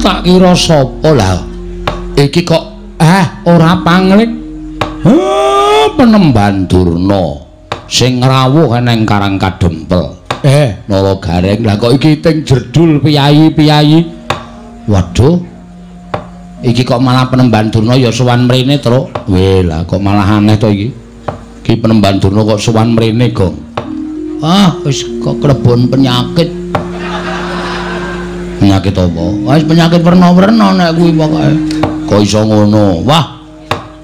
Tak kira sapa lah. Iki kok ora pangling. Penemban Durna sing ngrawuh nang Karang Kadempel. Nala Gareng, lah kok iki ting jerdul piyayi-piyayi. Waduh. Iki kok malah Penemban Durna ya sowan mrene, Truk. Weh, lah kok malah aneh to iki. Iki Penemban Durna kok sowan mrene, Gong. Ah, wis kok klebon penyakit. Penyakit apa? Wis penyakit werna-werna nek kuwi pokoke. Kok iso ngono? Wah.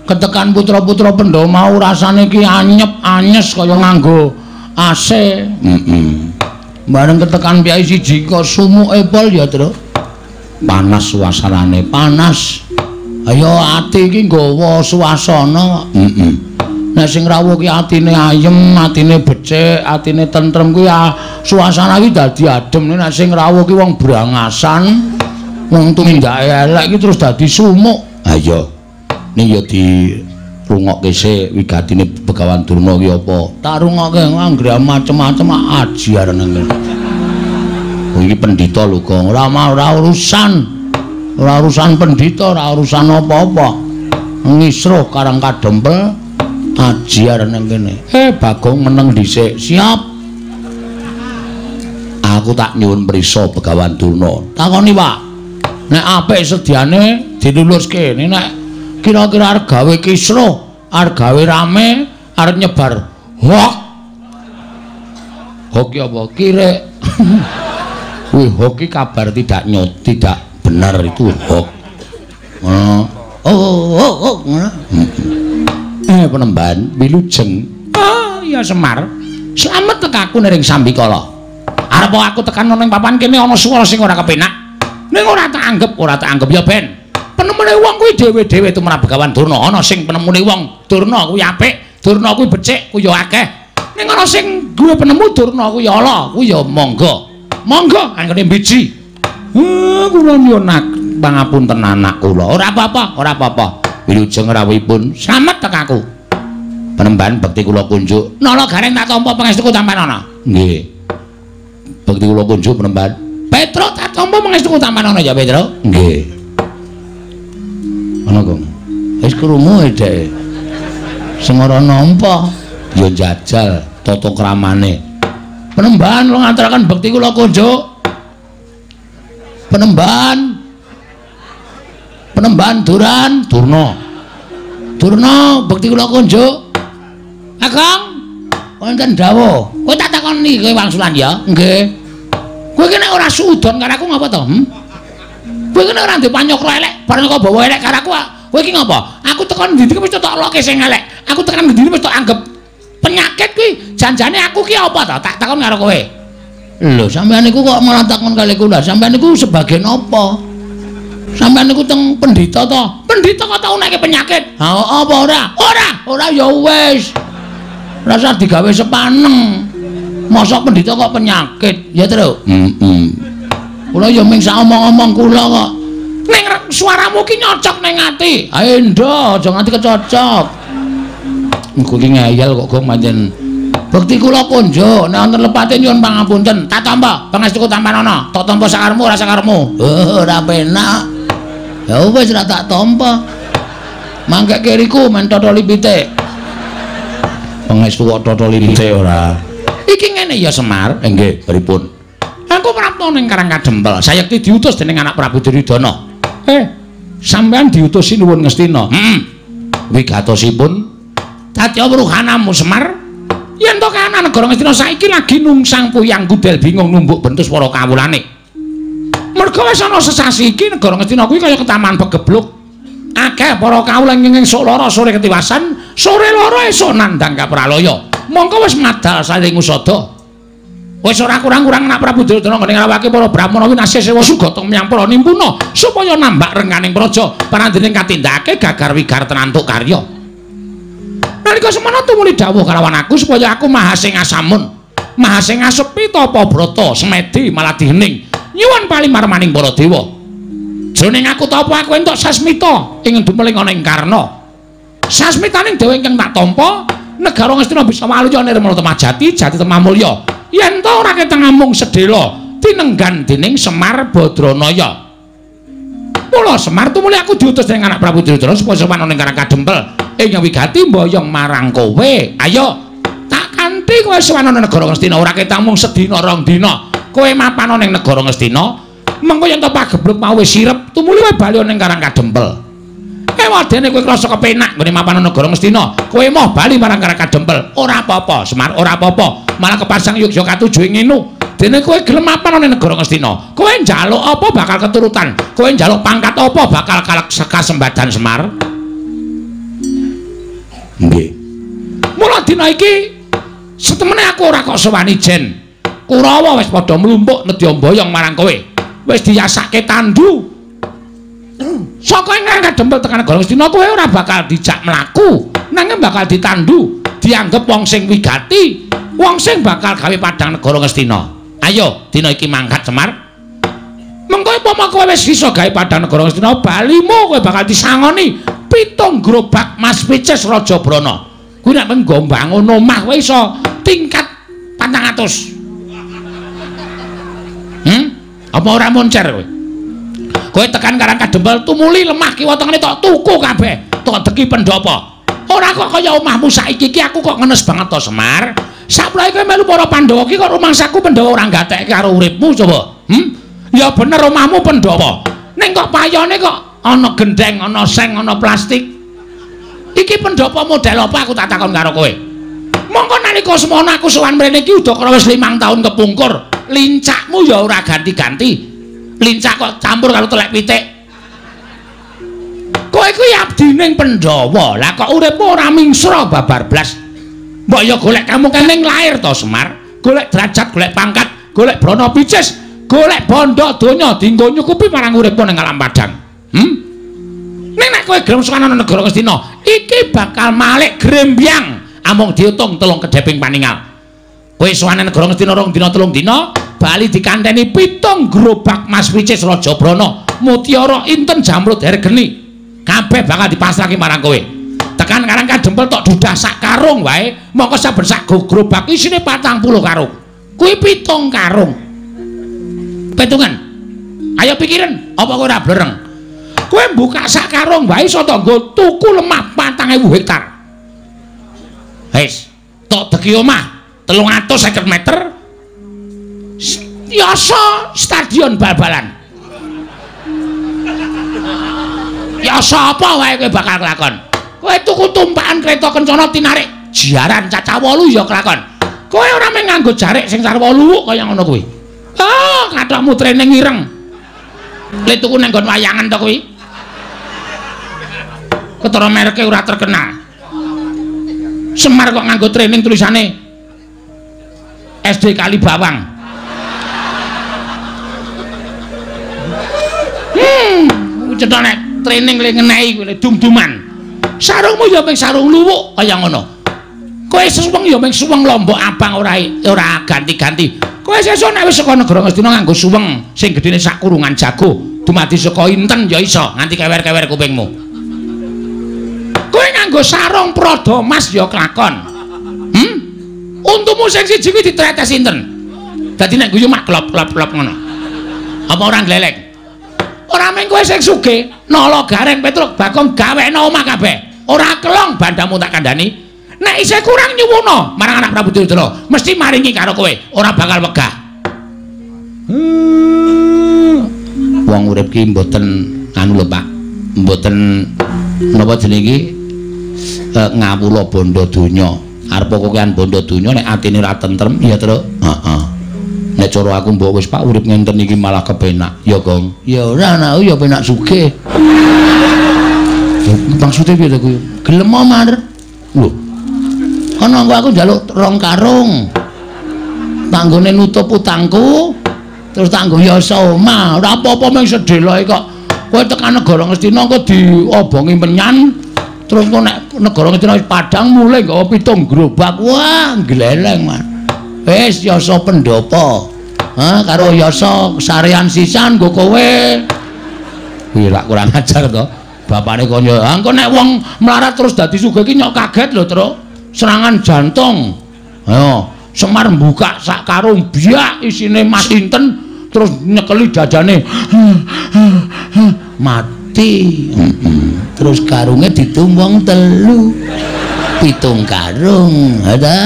Ketekan putra-putra Pandhawa mau rasane iki anyep-anyes kaya nganggo AC. Heeh. Bareng ketekan piyai siji kok sumuke pol ya, Truk. Panas suasanane, panas. Ayo ati iki nggawa suasana. Heeh. Nek sing rawuh ki atine ayem, atine becik, atine tentrem kuwi suasana iki dadi adem. Nek sing rawuh ki wong brangasan, wong tumindake elek iki terus dadi sumuk. Ha iya. Ning ya dirungokke sik wigatine Begawan Durna ki apa? Tak rungokke anggere macem-macem aji arene ngene. Oh iki pendhita lho, Gong. Ora urusan. Ora urusan pendhita, ora urusan apa-apa. Ngisruh Karang Kadempel aji arene kene. Bagong meneng dhisik. Siap. Aku tak nyuwun prisa Begawan Durna. Takoni, Pak. Nek apik sediane diluluske. Nek kira-kira arep gawe kisruh, arep gawe rame, arep nyebar hoak. Hoak ki apa? Kirek. Kuwi hoak ki kabar tidak nyot, tidak benar itu hoak. Oh, oh, oh, ngono. Penemban wilujeng. Oh, ya Semar. Slamet tekaku ning sambikala. Arep aku tekan ning papan kene ana swara sing ora kepenak. Ning ora tak anggep, ora tak anggep ya ben. Penemune wong kuwi dhewe-dhewe tumrap Begawan Durna. Ana sing penemune wong Durna kuwi apik, Durna kuwi becik, kuwi ya akeh. Ning ana sing duwe penemu Durna kuwi ala, kuwi ya monggo. Monggo anggone mbiji. Kula nyuwun pangapunten anak kula. Ora apa-apa, ora apa-apa. Wilujeng rawuhipun slamet tekaku. Penemban bekti kula kunjuk. Nala Gareng tak tampa pangestuku tampanana. Nggih. Bekti kula kunjuk Penemban. Petro tak tampa pangestuku tampanana ya, Petro. Nggih. Ana, Gong. Wis krungu dhek. Sing ora nampa ya njajal tata kramane. Penemban kula ngaturaken bekti kula kunjuk. Penemban. Penemban Duran, Durna. Durna bekti kula kunjuk. Kakang, wonten dawuh. Kowe tak takoni kowe wangsulan ya? Nggih. Kowe iki nek ora suudon karo aku ngapa to? Kowe iki nek ora ndek panyokra elek, bareng kok bawa elek karo aku, kowe iki ngapa? Aku tekan ndi-ndi wis tok loke sing elek. Aku tekan ndi-ndi wis tok anggep penyakit kuwi. Janjane aku ki apa to? Tak takon karo kowe. Lho, sampean niku kok malah takon kali kula. Sampean niku sebagai napa? Sampean niku teng pendhita to? Pendhita kok tau nekke penyakit? Ha apa ora? Ora, ora ya wis. Rasa digawe sepaneng. Mosok pendhita kok penyakit, ya Truk? Heeh. Kula ya ming sak omong-omong kula kok. Ning suaramu ki nyocok ning ati. Ayo ndo, aja nganti kecocok. Engko ki ngeyel kok gong pancen. Bekti kula kunjuk, nek wonten lepate nyuwun pangapunten. Tak tampa, pangestuku tampanana. Tak tampa sakarmu ora sakarmu. Oh, ora penak. Ya wis ora tak tampa. Mangke kiriku men totoli pitik. Pangestu kok totoli pitik ora. Iki ngene ya Semar. Nggih, pripun? Aku prapta ning Karang Kadempel. Sayekti diutus dening anak Prabu Duryudana. Sampean diutus sinuwun Ngastina. Heeh. Wigatosipun dadya weruhanamu Semar. Yen to kahanan negara Ngastina saiki lagi nungsang puyang gudel bingung numbuk bentus para kawulane. Merga wis ana sesasi iki negara Ngastina kuwi kaya ketaman pegebluk. Akeh para kawula ing esuk lara sore ketiwasan, sore lara esuk nandhang kapralaya. Mongko wis madal saling usada. Wis ora kurang-kurang anak Prabu Duryudana nggone ngrawake para brahmana winasih sewa sugata menyang para nimpuna supaya nambak renganing praja parandening katindakake gagar wigar tenantuk karya. Nalika semana tumuli dawuh kalawan aku supaya aku maha sing asamun, maha sing asepi tapa brata semedi maladih hening nyuwun palimarmaning para dewa. Jroning aku tapa aku entuk sasmita ing dumeling ana ing karna. Sasmitaning dewa ingkang tak tampa negara Ngastina bisa waluya nirmala temajati jati temah mulya. Yen to ora keteng amung sedhela tinenggan dening Semar Badranaya. Mula Semar tumuli aku diutus dening anak Prabu Duryudana supaya sowan ning Karang Kadempel ing wigati mboyong marang kowe. Ayo tak kanthi kowe sowan ana negara Ngastina ora ketang mung sedina rong dina. Kowe mapan ning negara Ngastina, mengko yen to pagebluk mau wis sirep, tumuli kowe bali ning Karang Kadempel. Ewadene kowe krasa kepenak nggone mapan negara Ngastina, kowe moh bali marang Karang Kadempel. Ora apa-apa, Semar, ora apa-apa. Malah kepasang yogya katuju ing ngene. Dene kowe gelem mapan ning negara Ngastina, kowe njaluk apa bakal keturutan, kowe njaluk pangkat apa bakal kasembadan Semar. Nggih. Mula dina iki setemene aku ora kok sowan ijen. Kurawa wis padha mlumpuk nedya mboyong marang kowe. Wis diyasake tandu. Saka ing Kadempel tekan negara Ngastina kowe ora bakal dijak mlaku, nanging bakal ditandu, dianggep wong sing wigati, wong sing bakal gawe padhang negara Ngastina. Ayo dina iki mangkat Semar. Mengko upama kowe wis iso gawe padhang negara Ngastina, balimu kowe bakal disangoni 7 gerobak Mas Picis Raja Brana. Kuwi nek menggo mbangun omah kowe iso tingkat 400. Apa ora moncer kowe? Kowe tekan Karang Kadempel tumuli lemah kiwa tengene tok tuku kabeh, tok deki pendopo. Ora kok kaya omahmu saiki iki aku kok ngenes banget to Semar. Saplae kowe melu para Pandhawa iki kok rumangsaku Pandhawa ora gatekke karo uripmu coba. Ya bener omahmu Pandhawa. Ning kok payone kok ana gendeng, ana seng, ana plastik. Iki pendopo model apa aku tak takon karo kowe. Mongko nalika semono aku sowan mrene iki udakara wis 5 tahun kepungkur. Lincakmu ya ora ganti-ganti. Lincak kok campur karo telek pitik. Kowe kuwi abdining Pandhawa. Lah kok uripmu ora mingsra babar blas. Mbok ya golek kamu kening lair to Semar, golek derajat, golek pangkat, golek brana picis, golek bondo donya dienggo nyukupi marang uripmu ning alam padang. Ning nek kowe gelem sowan ana negara Ngastina, iki bakal malik grembyang amung diutung 3 kedheping paningal. Kowe sowan negara Ngastina 2 dina 3 dina, bali dikanteni 7 gerobak Mas Picis Raja Brana, mutiara inten jamrud hergeni. Kabeh bakal dipasrahke marang kowe. Tekan Karang Kadempel tok dudah sak karung wae, mongko saben sak gerobak isine 40 karung. Kuwi 7 karung. Petungan. Ayo pikiran, apa kowe ora blereng? Kowe buka sak karung wae iso to nggo tuku lemah 4.000 hektar. Wis, tok deki omah 350 meter. Yasa stadion bal-balan. Yasa apa wae kowe bakal kelakon? Kowe tuku tumpakan kereta kencana tinarik jaran cacah 8 ya kelakon. Kowe ora mung nganggo jarik sing sarwa luwuk kaya ngono kuwi. Ah, kathokmu training ireng. Le tuku nang nggon wayangan to kuwi. Ketara mereke ora terkenal. Semar kok nganggo training tulisane SD Kalibawang. Cetha nek training le ngenehi kuwi dum-duman. Sarungmu ya mung sarung luwuk kaya ngono. Kowe suweng ya mung suweng lombok abang ora ganti-ganti. Kowe sesuk nek wis saka negara Ngastina nganggo suweng sing gedene sak kurungan jago, dumadi saka inten ya iso nganti kewer-kewer kupingmu. Kowe nganggo sarung prada mas ya kelakon. Untumu sing siji kuwi ditretes inten. Dadi nek guyu mak klop-klop-klop ngono. Apa ora gleleng? Ora mung kowe sing sugih, Nala Gareng Petruk Bagong gawekno omah kabeh. Ora kelong bandamu tak kandhani. Nek isih kurang nyuwuna marang anak Prabu Duryudana, mesti maringi karo kowe, ora bakal wegah. Wong urip ki mboten anu lho Pak. Mboten napa jenenge iki ngawula bondo donya. Arep kokean bondo donya nek atine ora tentrem ya, Truk. Heeh. Nek cara aku mbok wis Pak urip ngenten iki malah kepenak. Ya, Gong. Ya ora anakku ya penak sugih. Maksude piye to kuwi? Gelem Mar. Lho. Kono engko aku njaluk 2 karung. Tanggone nutup utangku, terus tanggo yasa omah. Ora apa-apa mung sedeloke kok. Kowe tekan negara Ngastina engko diobongi menyan, terus engko nek negara Ngastina wis padhang mulih nggawa 7 gerobak. Wah, gleleng, Mas. Wis yasa pendopo. Ha, karo yasa sarean sisan nggo kowe. Kuwi lak kurang ajar to. Bapane kaya, engko nek wong melarat terus dadi sugih iki nyok kaget lho, Truk. Serangan jantung. Ayo, Semar mbuka sak karung biak isine mas inten Terus nyekeli dadane. Mati. Terus karunge didum wong 3. 7 karung. Ha ta?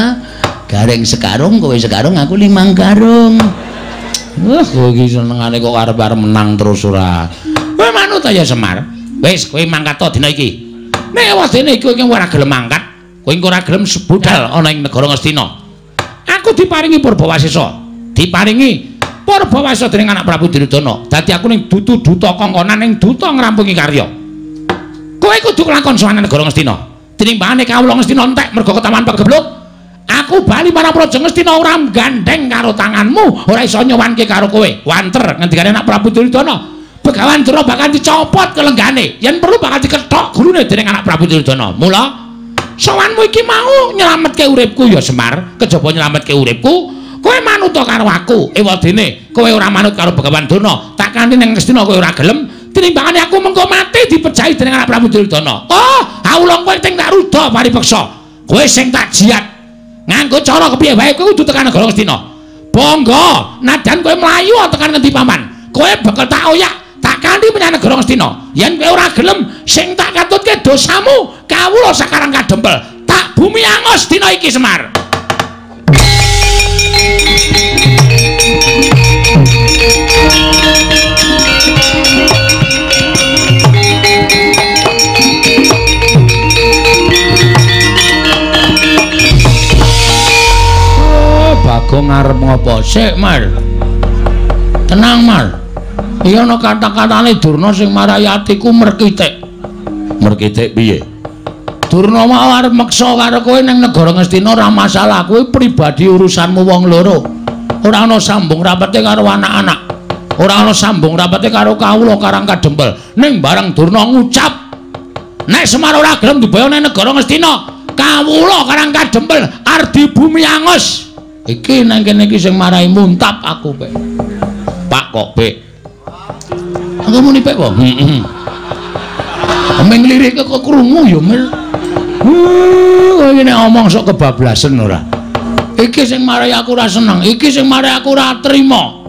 Gareng sekarung, kowe sekarung, aku 5 karung. Wah, kowe iki senengane kok arep-arep menang terus ora. Kowe manut ya Semar. Wis, kowe mangkat to dina iki. Nek wadene kowe iki ora gelem mangkat, kowe engko ora gelem budal ana ing negara Ngastina. Aku diparingi Purbawasesa. Diparingi Purbawasesa dening anak Prabu Duryudana. Dadi aku ning dudu duta kongkonan ning duta ngrampungi karya. Kowe kudu kelakon sowan negara Ngastina. Tinimbangane kawula Ngastina entek mergo ketawan pegebluk. Aku bali marang Praja Ngastina ora gandeng karo tanganmu, ora iso nyowanke karo kowe. Wanter ngendikane anak Prabu Duryudana. Begawan Durna bakal dicopot kelenggane, yen perlu bakal dikethok gulune dening anak Prabu Duryudana. Mula sowanmu iki mau nyelametke uripku ya Semar, kejaba nyelametke uripku, kowe manut karo aku. Ewadene kowe ora manut karo Begawan Durna, tak kanthi ning Ngastina kowe ora gelem, tinimbangane aku mengko mati dipejahi dening anak Prabu Duryudana. Oh, awula kowe sing tak ruda paripeksa. Kowe sing tak jiat. Nganggo cara kepiye wae kowe kudu tekan negara Ngastina. Bangga, nadyan kowe mlayu tekan ngendi paman. Kowe bakal tak oyak, tak kanthi menyang negara Ngastina. Yen kowe ora gelem, sing tak katutke dosamu, kawula sakarang kadempel. Tak bumi angus dina iki Semar. Bagong arep ngopo? Sik, Mar. Tenang, Mar. Iya ana kata-katane Durna sing marai atiku merkitik. Merkitik piye? Durna mau arep meksa karo kowe ning negara Ngastina ora masalah, kowe pribadi urusanmu wong loro. Ora ana sambung rapete karo anak-anak. Ora ana sambung rapete karo kawula Karang Kadempel. Ning bareng Durna ngucap, nek Semar ora gelem diboyong ning negara Ngastina, kawula Karang Kadempel arep dibumi angus. Iki nang kene iki sing marai muntap aku, Pek. Pak kok, Pek. Aku muni Pek kok. Heeh. Meng lirike kok krungu ya, Mil. Kowe iki nek omong sok kebablasen ora. Iki sing marai aku ora seneng, iki sing marai aku ora trima.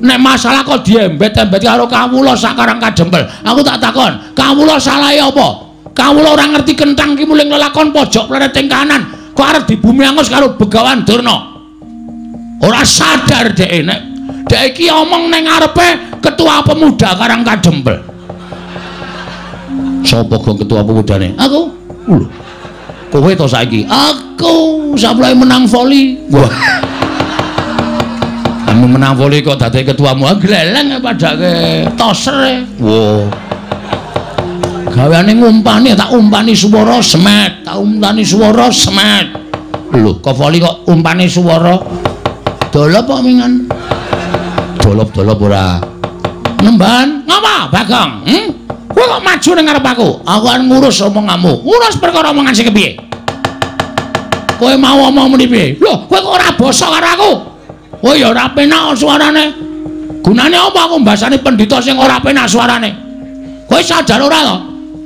Nek masalah kok diembet-embet karo kawula sakarang kadempel. Aku tak takon, kawula salahe apa? Kawula ora ngerti kenthang ki muling lelakon pojok plereting kanan. Kok arep dibumi angus karo Begawan Durna. Ora sadar dhek nek dhek iki omong ning ngarepe ketua pemuda Karang Kadempel. Sapa gong ketua pemudane? Aku. Lho. Kowe to saiki? Aku saplai menang voli. Wah. Kamu menang voli kok dadi ketuamu? Gleleng padake toser. Wah. Gaweane ngumpani, tak umpani swara semet, tak umpani swara semet. Lho, kok voli kok umpani swara? Dolop kok mingan? Dolop-dolop ora. Nemban, ngapa Bagong? Kowe kok maju ning ngarep aku? Aku arep ngurus omonganmu. Ngurus perkara omongan sing kepiye? Kowe mau omong muni piye? Lho, kowe kok ora basa karo aku? Kowe ya ora penak suarane. Gunane apa aku mbasani pendhita sing ora penak suarane? Kowe sadar ora to?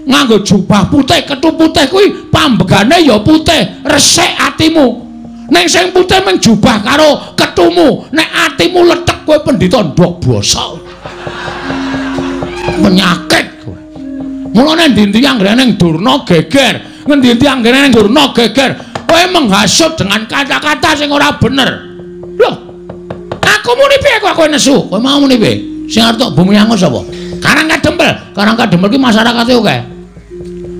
Nganggo jubah putih, kethu putih kuwi pambegane ya putih, resik atimu. Ning sing putih mung jubah karo kethumu, nek atimu lethek kowe pendhita ndok basa. Penyakit kowe. Mulane endi-endi anggere ning Durna geger, ngendi-endi anggere ning Durna geger, kowe menghasut dengan kata-kata sing ora bener. Lho, aku muni piye kok kowe nesu? Kowe mau muni piye? Sing arep tok bumi angus apa? Karang Kadempel. Karang Kadempel ki masyarakate akeh.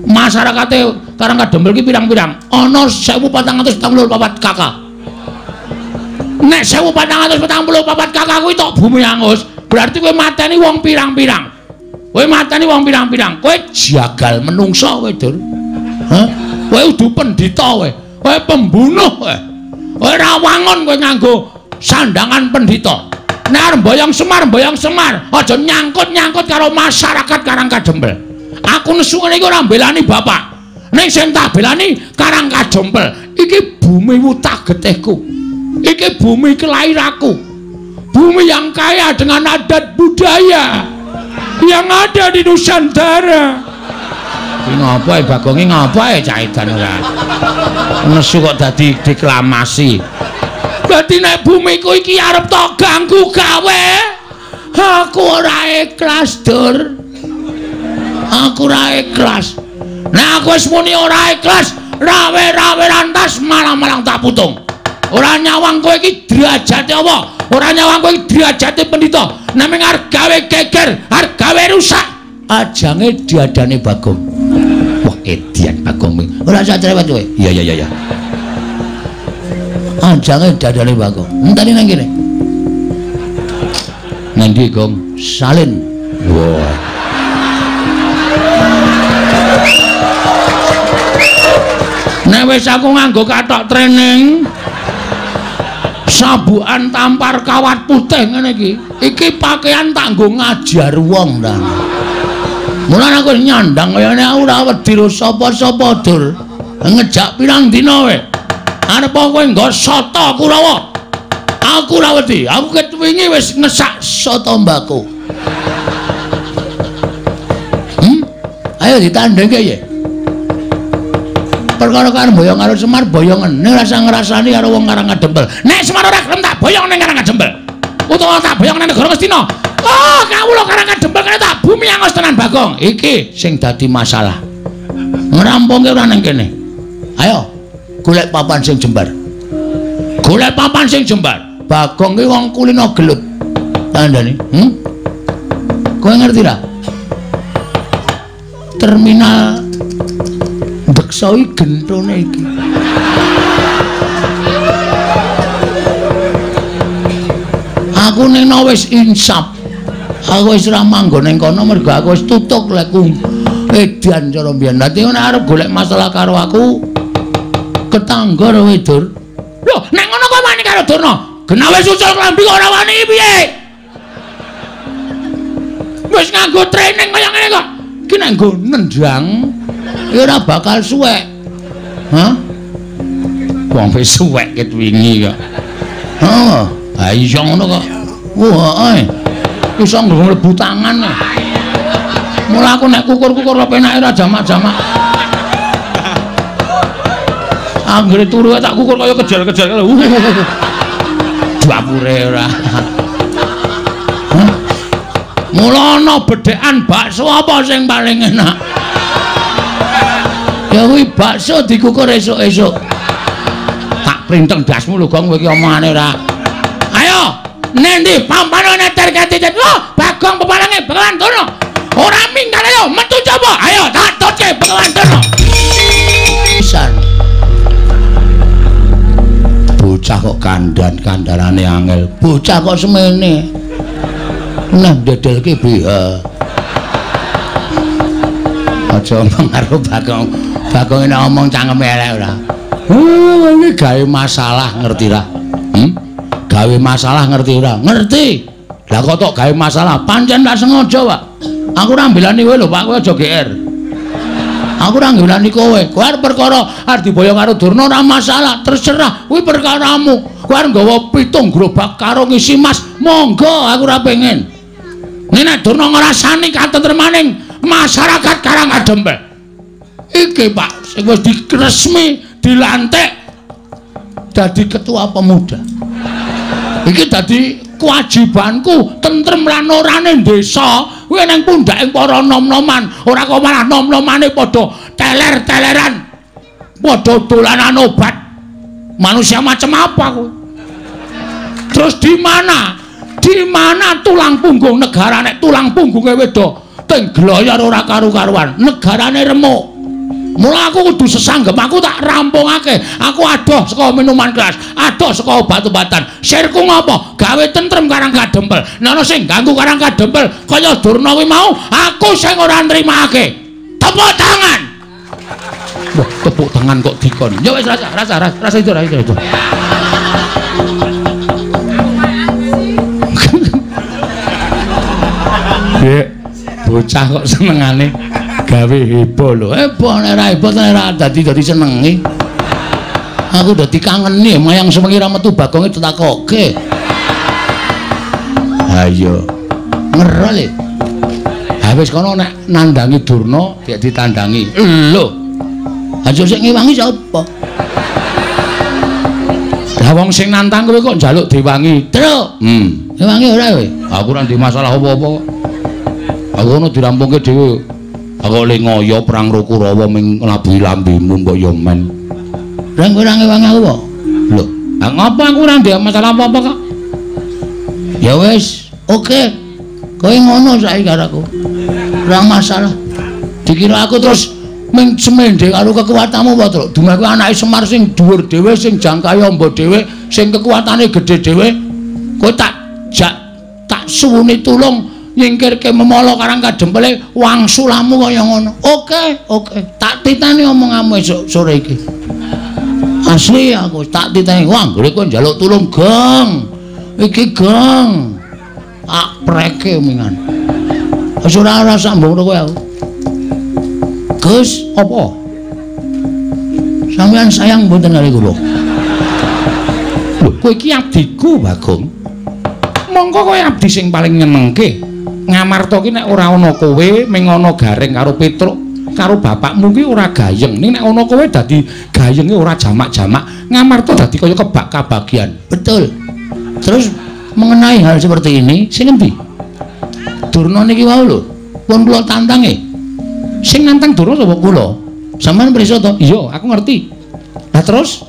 Masyarakate Karang Kadempel ki pirang-pirang? Ana 1444 KK. Nek 1444 KK kuwi tok bumi angus, berarti kowe mateni wong pirang-pirang. Kowe mateni wong pirang-pirang. Kowe jagal menungsa kowe, Dur. Hah? Kowe udu pendhita kowe. Kowe pembunuh kowe. Kowe ora wangun kowe nganggo sandangan pendhita. Nek arep mboyong Semar, aja nyangkut-nyangkut karo masyarakat Karang Kadempel. Aku nesu ngene iki ora mbelani bapak. Ning sing tak belani Karang Kadempel. Iki bumi wutah getihku. Iki bumi kelahiranku. Bumi yang kaya dengan adat budaya yang ada di Nusantara. Iki ngapa e Bagong iki ngapa e cah edan ora? Nesu kok dadi deklamasi. Dadi nek bumiku iki arep tok ganggu gawe. Aku ora ikhlas, Dur. Aku ora ikhlas. Nek aku wis muni ora ikhlas, rawe-rawe rantas malang-malang tak putung. Ora nyawang kowe iki derajate apa? Ora nyawang kowe iki derajate pendhita. Naming arep gawe geger, arep gawe rusak. Ajange diadane Bagong. Wah, edian Bagong. Ora usah cerewet kowe. Iya iya iya. Ajange diadane Bagong. Enteni nang kene. Ngendi, Gong? Salin. Wah. Nek wis aku nganggo kathok training, sabukan tampar kawat putih ngene iki. Iki pakaian tak nggo ngajar wong ta. Mulane aku nyandang kayane aku ora wedi ro sapa-sapa, Dur. Ngejak pirang dina kowe. Arep kowe nggo soto Kurawa. Aku ora wedi. Aku ket wingi wis ngesak soto mbako. Ayo ditandhengke ya. Perkara karo boyong karo Semar boyongen ora usah ngrasani karo wong Karang Kadempel. Nek Semar ora gelem tak boyong ning Karang Kadempel. Utawa tak boyong ning negara Ngastina. Oh, kawula Karang Kadempel kene tak bumi angos tenan Bagong. Iki sing dadi masalah. Ngrampungke ora ning kene. Ayo, golek papan sing jembar. Golek papan sing jembar. Bagong ki wong kulino gelut. Tandane, Kowe ngerti ra? Terminal Deksa iki gentone iki. Aku nena wis insaf. Aku wis ora manggon ning kono mergo aku wis tutuk lekku edan cara mbiyen. Dadi nek arep golek masalah karo aku ketangga kowe, Dur. Lho, nek ngono kok wani karo Durna? Genah wis ucul klambi kok ora wani piye? Wis nganggo training kaya ngene kok. Iki nek nggo nendang ya ora bakal suwek. Hah? Wong wis suwek ket wingi kok. Heeh, ha iso ngono kok. Wah, heeh. Iso mlebu tangan. Mula aku nek kukur-kukur penake ora jamak-jamak. Anggere turu tak kukur kaya kejel-kejel. Dapure ora. Hah? Mula ana bedhekan bakso apa sing paling enak? Ya kuwi bakso dikukur esuk-esuk. Tak printeng dasmu lho, Gong, kowe iki omongane ora. Ayo, nendi pampane neter ketitet. Wah, Bagong peparange Begawan Durna. Ora minggat ayo metu coba. Ayo tak tutke Begawan Durna. Pisan. Bocah kok kandan-kandarane angel. Bocah kok semene. Nah, dedelke BH. Aja omong karo Bagong. Bagong nek omong cangkeme elek ora. Iki gawe masalah ngerti ra? Gawe masalah ngerti ora? Ngerti. Lah kok tok gawe masalah? Pancen tak sengaja, Pak. Aku ora mbelani kowe lho, Pak. Kowe aja GR. Aku ora mbelani kowe. Kowe arep perkara arep diboyong karo Durna ora masalah, terserah. Kuwi perkaramu. Kowe arep nggawa 7 gerobak karo ngisi mas, monggo aku ora pengen. Nek Durna ngrasani katentremaning masyarakat Karang Kadempel. Iki Pak sing wis diresmi dilantik dadi ketua pemuda. Iki dadi kewajibanku tentrem lan orane desa kuwi nang pundhake para nom-noman, ora kok malah nom-nomane padha teler-teleran, padha dolanan obat. Manusia macam apa kuwi? Terus di mana? Di mana tulang punggung negara nek tulang punggunge wedo teng gloyor ora karu-karuan, negarane remuk. Mula aku kudu sesanggem, aku tak rampungake. Aku adoh saka minuman keras, adoh saka obat-obatan. Sirku ngopo? Gawe tentrem Karang Kadempel. Nek ana sing ganggu Karang Kadempel kaya Durna kuwi mau, aku sing ora nrimake. Tepuk tangan. Wah, tepuk tangan kok dikon. Ya wis rasa, rasa, rasa itu, rasa itu. Dek, bocah kok senengane gawe heboh lho. Heboh nek ora heboh nek ora dadi senenge. Aku dadi kangeni mayang sewengi ra metu Bagonge ditakokke. Ha iya. Ngerol e. Ha wis kono nek nandangi Durna dik ditandangi. Lho. Aja sing ngewangi sapa? Lah wong sing nantang kowe kok njaluk diwangi. Truk. Diwangi ora kowe? Aku ora ndek masalah apa-apa kok. Aku ngono dirampungke dhewe. Aku le ngoyo perang karo Kurawa ming nglabuhi lambemu mbok yo men. Lah kowe ora ngewangi aku kok. Lho, lah ngopo aku ora ndek masalah apa-apa kok. Ya wis, oke. Kowe ngono saiki karo aku. Ora masalah. Dikira aku terus ming semende karo kekuatanmu apa, Truk? Dumeh kowe anake Semar sing dhuwur dhewe, sing jangkahe amba dhewe, sing kekuatane gedhe dhewe. Kowe tak jak tak suwuni tulung nyingkirke memala karang kadempele wangsulamu kaya ngono. Oke, oke. Tak titani omonganmu esuk sore iki. Asli aku tak titani. Wah, anggere kowe njaluk tulung, Geng. Iki Geng. Tak preke mingan. Wis ora sambung kowe aku. Gus, apa? Sampeyan sayang mboten kali kula. Lho, kowe iki abdiku, Bagong. Mongko kowe abdi sing paling nyenengke. Ngamarta ki nek ora ana kowe, ming ana Gareng karo Petruk, karo bapakmu ki ora gayeng. Ning nek ana kowe dadi gayenge ora jamak-jamak. Ngamarta dadi kaya kebak kabagian. Betul. Terus mengenai hal seperti ini, sing endi? Durna niki wau lho, pun kula tantange. Sing nantang Durna sapa kula? Sampeyan pirsa to? Iya, aku ngerti. Lah terus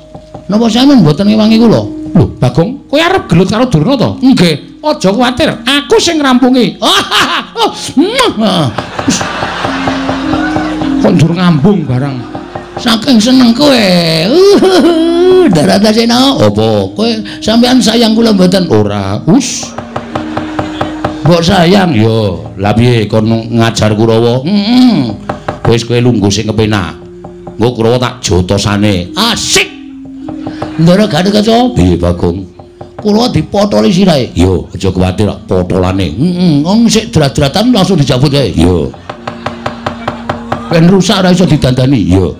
napa sampeyan mboten ngewangi kula? Lho, Bagong, kowe arep gelut karo Durna to? Nggih. Aja kuwatir, aku sing ngrampungi. Kok njur ngambung barang. Saking seneng kowe. Daratasena, apa? Kowe sampeyan sayang kula mboten? Ora. Us. Mbok sayang yo. Lah piye kon ngajar Kurawa? Heeh. Wis kowe lungguh sing kepenak. Engko Kurawa tak jotosane. Asik. Ndara Gatotkaca. Piye Bagong? Kurawa dipotoli sirahe. Yo, aja kuwatir potolane. Heeh, wong sik drat-dratan langsung dijabut kae. Yo. Ben rusak ora iso didandani. Yo.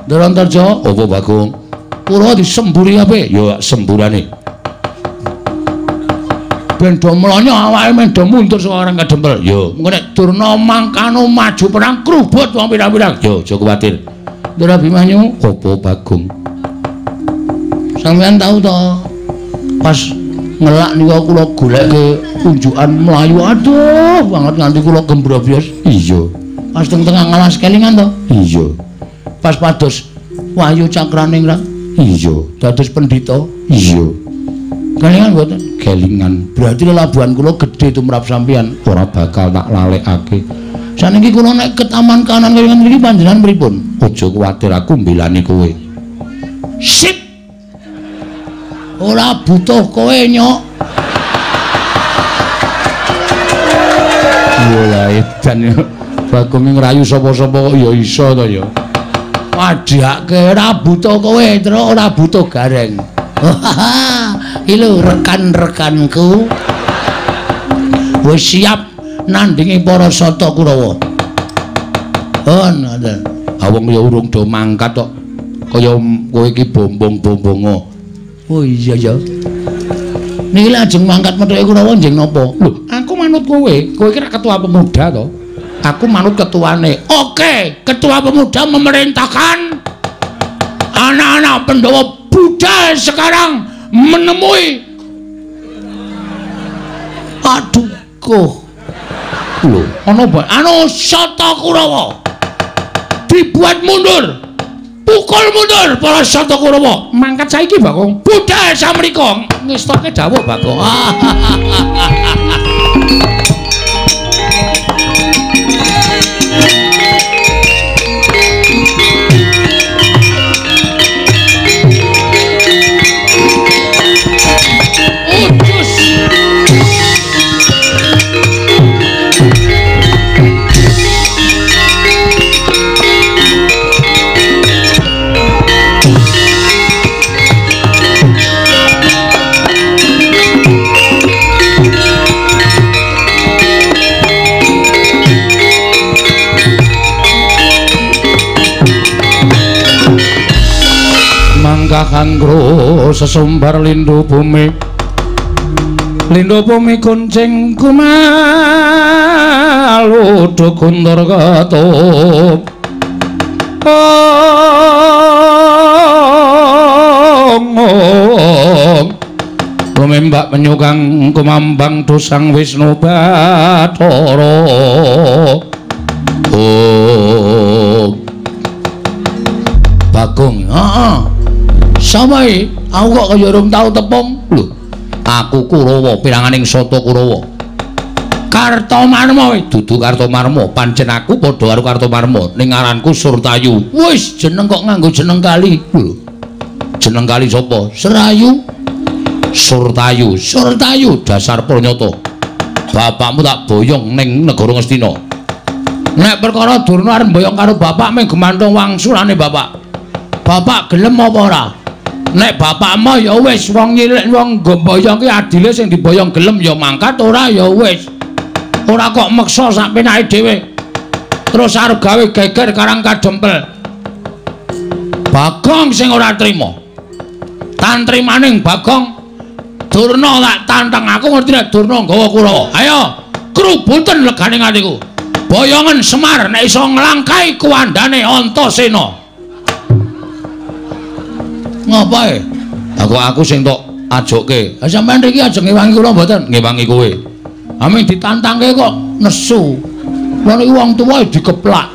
Ndara Antarja, apa Bagong? Kurawa disemburi kabeh. Yo semburane. Ben do mlonyo awake men do mundur saka orang kadempel. Yo, mengko nek Durna mangkano maju perang krubut wong pirang-pirang. Yo, aja kuwatir. Ndara Abimanyu, apa Bagong? Sampeyan tau to pas ngelak niku kula goleke unjukan mlayu aduh banget nganti kula gembrobyos. Iya. Pas teng tengah ngalas kelingan to? Iya. Pas pados Wahyu Cakraningrat. Iya. Dados pendhita. Iya. Kelingan mboten? Kelingan. Berarti lelabuhan kula gedhe tumrap sampeyan, ora bakal tak lalekake. Saniki kula nek ke taman kanan kelingan mriki panjenengan pripun? Aja kuwatir aku mbelani kowe. Sip. Ora butuh kowe nyok. Lah edan yo. Bagong ngrayu sapa-sapa kok ya iso to ya. Wadhake ora butuh kowe, terus ora butuh Gareng. Iki lho rekan-rekanku wis siap nandingi para Sata Kurawa. Oh, ngoten. Ha wong ya urung do mangkat kok. Kaya kowe iki bombong-bombongo. Oh iya ya. Niki lajeng mangkat methuke Kurawa njeng napa? Lho, aku manut kowe. Kowe iki rak ketua pemuda to. Aku manut ketuane. Oke, ketua pemuda memerintahkan anak-anak Pandhawa budal sekarang menemui Paduka. Lho, ana apa? Anu Sata Kurawa. Dibuat mundur. Pukul mundur para Sata Kurawa. Mangkat saiki, Bagong. Budal samrika. Ngestoke dawuh, Bagong. Kangro sesumbar lindu bumi, lindu bumi kuncing kumalu guntur ketup. Ong Nembak penyu kang kumambang dosang Wisnu Bathara. Oh. Bagong, heeh. Sapa iki? Aku kok kaya urung tau tepung. Lho, aku Kurawa, piranganing Sata Kurawa. Kartomarma kowe, dudu Kartomarma, pancen aku padha karo Kartomarma, ning ngaranku Surtayu. Wis, jeneng kok nganggo jeneng kali. Lho. Jeneng kali sapa? Serayu. Surtayu, Surtayu dasar pranyata. Bapakmu tak boyong ning negara Ngastina. Nek perkara Durna arep mboyong karo bapak mung gemantung wangsulane bapak. Bapak gelem apa ora? Nek bapakmu ya wis wong nyilek wong nggo mboyong ki adile sing diboyong gelem ya mangkat, ora ya wis. Ora kok meksa sak penake dhewe. Terus arep gawe geger karang kadempel. Bagong sing ora trima. Tantrimaning Bagong Durna tak tantang, aku ngerti nek Durna nggawa Kurawa. Ayo, krubuten legane atiku. Boyongen Semar nek iso nglangkai kuwandane Antasena. Ngapae? Aku sing tok ajokke. Ha sampean riki ajeng ngewangi kula mboten? Ngewangi kowe. Aming ditantangke kok nesu. Wong iki wong tuwa dikeplak.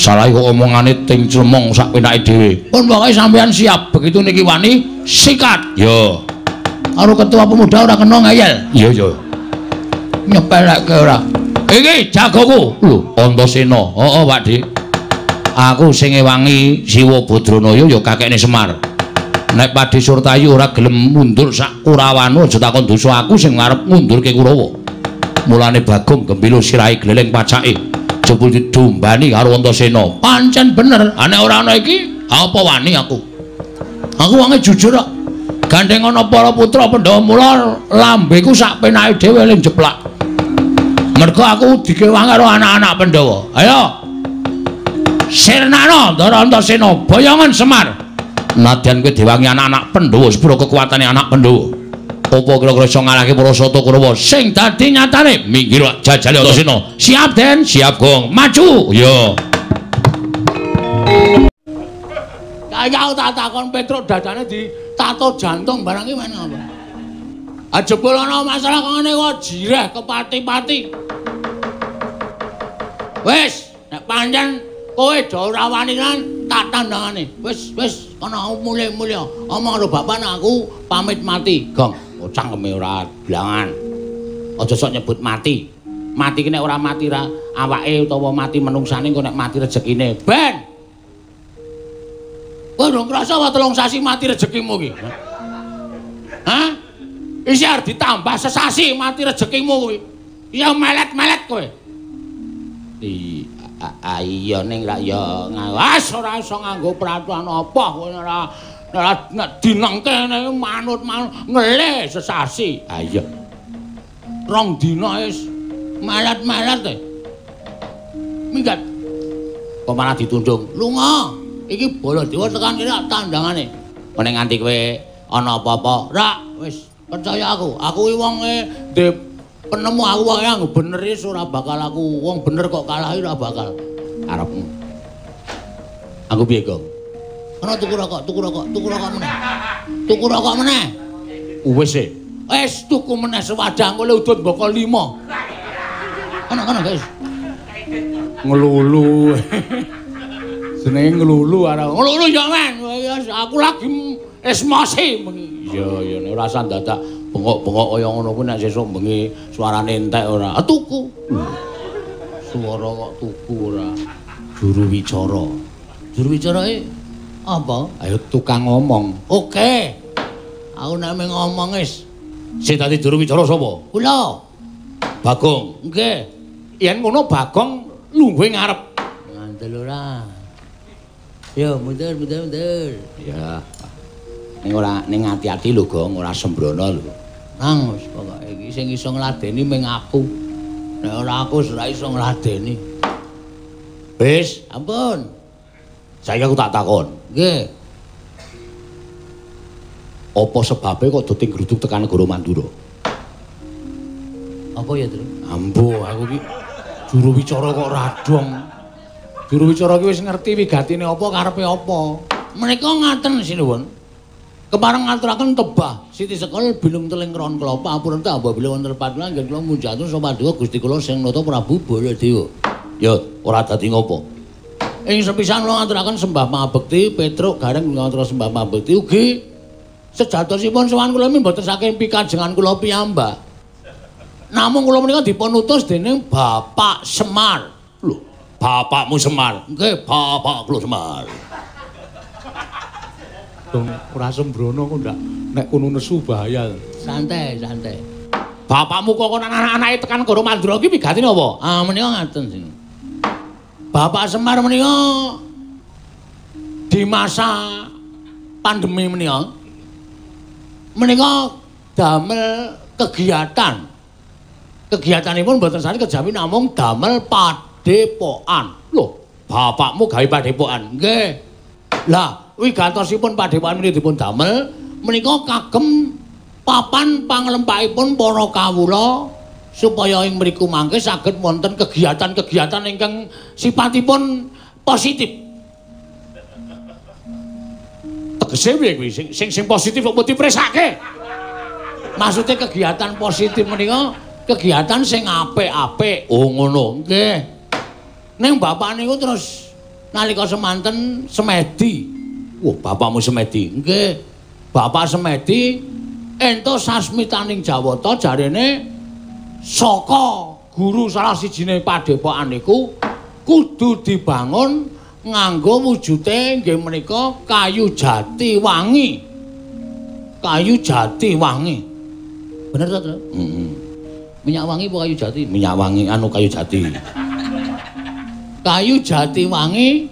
Salah kok omongane ting clemong sak penake dhewe. Pun pokoke sampean siap, begitu niki wani sikat. Yo. Karo ketua pemuda ora kena ngeyel. Iya iya. Nyepelekke ora. Iki jagoku. Lho, Antasena. Heeh, Pak Dik. Aku sing ngewangi Siwa Badranaya ya kakekne Semar. Nek Padhe Surtayu ora gelem mundur sak Kurawanu aja takon dosa aku sing arep ngundurke Kurawa. Mulane Bagong gembilo sirahe gleleng pacake. Jebul didombani karo Antasena. Pancen bener, nek ora ana iki apa wani aku. Aku wonge jujur kok. Gandeng ana para putra Pandhawa mula lambeku sak penake dhewe le jeplak. Mergo aku dikewangi karo anak-anak Pandhawa. Ayo. Sirnana Ndara Antasena, boyongan Semar. Nadyan kowe diwangi anak-anak Pandhawa, sepuro kekuatane anak Pandhawa. Apa kira-kira iso ngalahke para Sata Kurawa? Sing dadi nyatane minggir jajale Antasena. Siap, Den? Siap, Gong. Maju. Iya. Kaya aku tak takon Petruk dadane ditato jantung barang iki men apa? Ah jebul ana masalah kok ngene kok jireh kepati-pati. Wis, nek pancen kowe do ora wani lan tak tandangane. Wis, wis kono mulih-mulih. Omong karo bapak nek aku pamit mati, Gong. Oh, cangkeme ora blangan. Aja sok nyebut mati. Mati ki nek ora mati ra awake utawa mati menungsane engko nek mati rezekine. Ben. Kowe ndong krasa wae 3 sasi mati rezekimu ki. Hah? Isih arep ditambah sesasi mati rezekimu kuwi. Ya melet-melet kowe. Iya ning rak ya ngawas ora iso nganggo peraturan apa kowe ora nek dinengke manut-manut ngelih sesasi. Ha iya. 2 dina wis melet-melet e. Minggat. Kok malah ditundung. Lunga. Iki Baladewa tekan kene tandangane. Nek nganti kowe ana apa-apa, rak wis percaya aku. Aku iki wonge ndek penemu aku wae anggo bener wis ora bakal aku wong bener kok kalah ora bakal. Karepmu. Aku piye, Gong? Ana tuku rokok, tuku rokok, tuku rokok meneh. Tuku rokok meneh. Wis e. Wis tuku meneh sewadah engko le udut mboko 5. Ana-ana, guys. Ngelulu. Jenenge ngelulu ora. Ngelulu ya, men. Aku lagi esmosi bengi. Iya, iya nek ora usah dadak bengok-bengok kaya ngono kuwi nek sesuk bengi suarane entek ora. Ah tuku. Suara kok tuku ora. Juru wicara. Juru wicarae apa? Ayo tukang ngomong. Oke. Aku nek mung ngomong wis. Sing dadi juru wicara sapa? Kula. Bagong. Nggih. Yen ngono Bagong lungguhe ngarep. Ngandel ora. Yo mundur mundur mundur. Ya. Ning ora ning ati-ati lho, Gong, ora sembrono lho. Nang wis pokoke iki sing iso ngladeni mung aku. Nek ora aku ora iso ngladeni. Wis, ampun. Saiki aku tak takon. Nggih. Apa sebabe kok do ting gruduk tekan negara Mandura? Apa ya, Tru? Ambo, aku iki juru wicara kok radong. Juru wicara ki wis ngerti wigatine apa, karepe apa. Menika ngaten sinuwun. Kepareng ngaturaken tebah siti sekol bilung teling ron klopo ampun ta apabila wonten lepat nggih kula munjatun sapa paduka Gusti kula sing nata Prabu Baladewa. Ya ora dadi ngopo. Ing sepisan kula ngaturaken sembah pangabekti Petruk Gareng ngaturaken sembah pangabekti ugi sejatosipun sowan kula mboten saking pikajengan kula piyambak. Namung kula menika dipun utus dening Bapak Semar. Lho, bapakmu Semar? Nggih, bapak kula Semar. Dong ora sembrono kok ndak nek kono nesu bahaya. Santai, santai. Bapakmu kok kon anak-anake tekan Negara Mandura iki wigatine apa? Ah menika ngaten sing. Bapak Semar menika di masa pandemi menika menika damel kegiatan. Kegiatanipun mboten sami kejawi namung damel padepokan. Lho, bapakmu gawe padepokan? Nggih. Lah wigatosipun padepokan menika dipun damel menika kagem papan panglempahipun para kawula supaya ing mriku mangke saged wonten kegiatan-kegiatan ingkang sipatipun positif. Tegese piye kuwi? Sing positif kok dipresake? Maksude kegiatan positif menika kegiatan sing apik-apik. Oh ngono. Nggih. Ning bapak niku terus nalika semanten semedi. Wah, bapakmu semedi. Nggih. Bapak semedi entuk sasmitaning Jawata jarene saka guru salah sijine padepokan niku kudu dibangun nganggo wujute nggih menika kayu jati wangi. Kayu jati wangi. Bener to, Tru? Heeh. Minyak wangi apa kayu jati? Minyak wangi anu kayu jati. Kayu jati wangi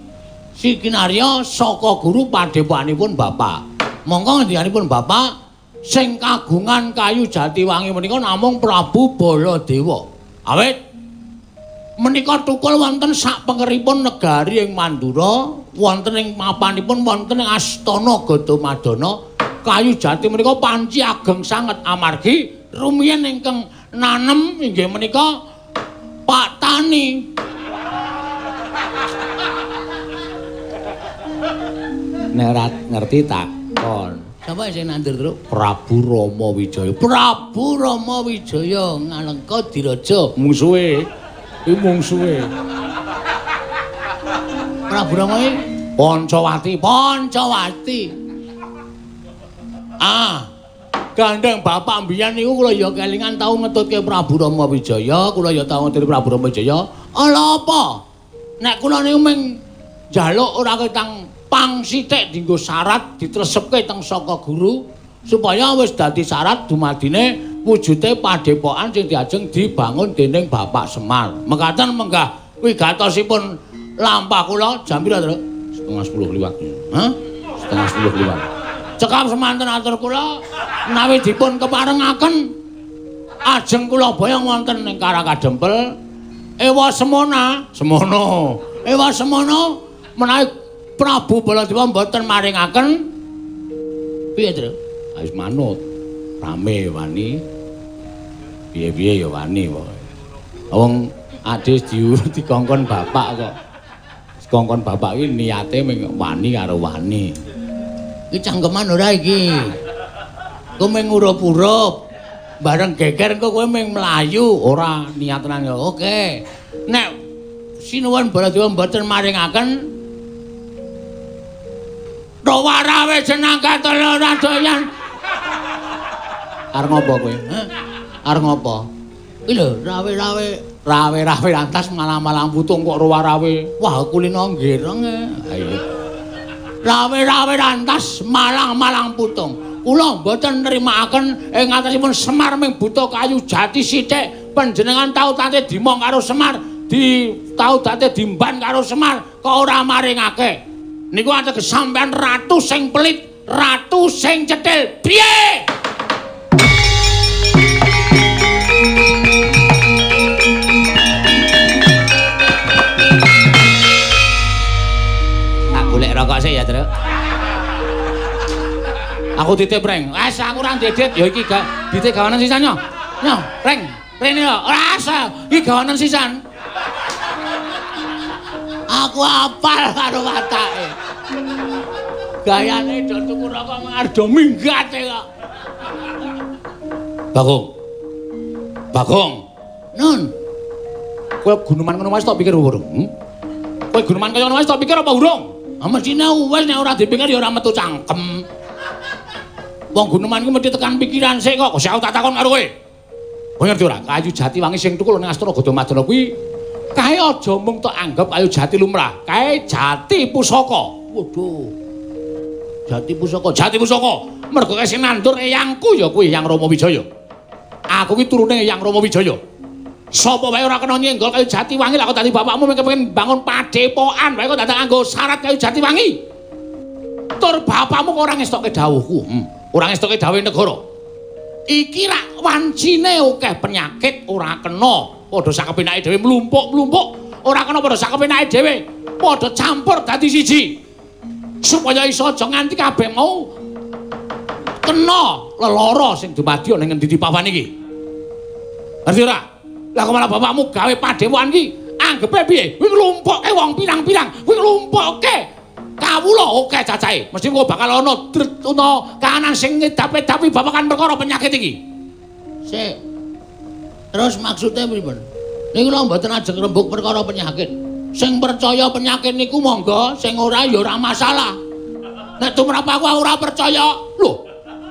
sikinarya saka guru padepokanipun bapak. Mongko ngendikanipun bapak sing kagungan kayu jati wangi menika namung Prabu Baladewa. Awit menika tukul wonten sak pengeripun negari ing Mandura, wonten ing mapanipun wonten ing Astana Gadamadana. Kayu jati menika panci ageng sanget amargi rumiyin ingkang nanem inggih menika Pak Tani. Nek ora ngerti takon. Sapa sing nandur, Truk? Prabu Rama Wijaya. Prabu Rama Wijaya ngalengka diraja. Mungsuhe. Iki mungsuhe. Prabu Rama iki Pancawati, Pancawati. Ah, gandeng bapak mbiyen niku kula ya kelingan tau ngetutke Prabu Rama Wijaya, kula ya tau ngetutke Prabu Rama Wijaya. Ala apa? Nek kula niku mung njaluk ora ketang pang sithik dienggo syarat ditresepke teng saka guru supaya wis dadi syarat dumadine wujute padepokan sing diajeng dibangun dening Bapak Semar. Mekaten menggah wigatosipun lampah kula jam pira, Truk? 9:30 liwat. Hah? 9:30 liwat. Cekap semanten atur kula menawi dipun keparengaken ajeng kula boyong wonten ing Karakadempel ewa semana, semono. Ewa semono menawi Prabu Baladewa mboten maringaken piye, Tru? Wis manut. Rame wani. Piye-piye ya wani pokoke. Wong adis dikongkon bapak kok. Dikongkon bapak iki niate mung wani karo wani. Iki cangkeman ora iki. Kowe mung urup-urup. Bareng geger engko kowe mung mlayu, ora niat tenan ya. Oke. Nek sinuwun Baladewa mboten maringaken Rawarawe jenang katon ora doyan. Arep ngopo kowe? Hah? Arep ngopo? Iki lho, rawe-rawe, rawe-rawe lantas malang-malang putung kok rawarawe. Wah, kulino nggereng. Ayo. Rawe-rawe lantas malang-malang putung. Kula mboten nrimakaken ing atasipun Semar ming buta kayu jati sithik. Panjenengan tau tate dimong karo Semar, di tau tate dimban karo Semar, kok ora maringake. Niku ateges sampean ratu sing pelit, ratu sing cetil. Piye? Tak golek rokok sik ya, Truk. Aku titip, Reng. Wes aku ora ndedit. Ya iki gak ditip gawanen sisan yo. Yo, Reng. Rene yo. Ora asa. Iki gawanen sisan. Aku apal karo watake. Gayane do tuku rokok arep do minggat kok. Bagong. Bagong. Nun. Kowe guneman ngono wae tok pikir urung? Kowe guneman kaya ngono wae tok pikir apa urung? Ah mestine wis nek ora dipikir ya ora metu cangkem. Wong guneman ku mesti tekan pikiran sik kok. Kok aku tak takon karo kowe. Kowe ngerti ora? Kayu jati wangi sing tukul ning Astana Gadamadana kuwi kae aja mung tok anggap kayu jati lumrah, kae jati pusaka. Waduh. Jati pusaka, jati pusaka. Mergo kae sing nandur eyangku ya kuwi Eyang Rama Wijaya. Aku ki turune Eyang Rama Wijaya. Sapa wae ora kena nyenggol kayu jati wangi lah kok dadi bapakmu mung kepengin bangun padepokan wae kok dadak nganggo syarat kayu jati wangi. Tur bapakmu kok ora ngestokke dawuhku. Ora ngestokke dawuhe negara. Iki rak wancine akeh penyakit ora kena padha sakepenake dhewe mlumpuk-mlumpuk, ora kena padha sakepenake dhewe, padha campur dadi siji. Supaya iso aja nganti kabeh mau kena lelara sing dumadi ana ning ngendi papan iki. Ngerti ora? Lah kok malah bapakmu gawe padepokan iki anggepe piye? Kuwi nglumpukke wong pirang-pirang, kuwi nglumpukke kawula akeh cacahe. Mesti kok bakal ana kahanan sing ngedap-edapi babagan perkara penyakit iki. Sik. Terus maksudnya pripun? Niku lho mboten ajeng rembug perkara penyakit. Sing percaya penyakit niku monggo, sing ora ya ora masalah. Nek tumrap aku ora percaya. Lho,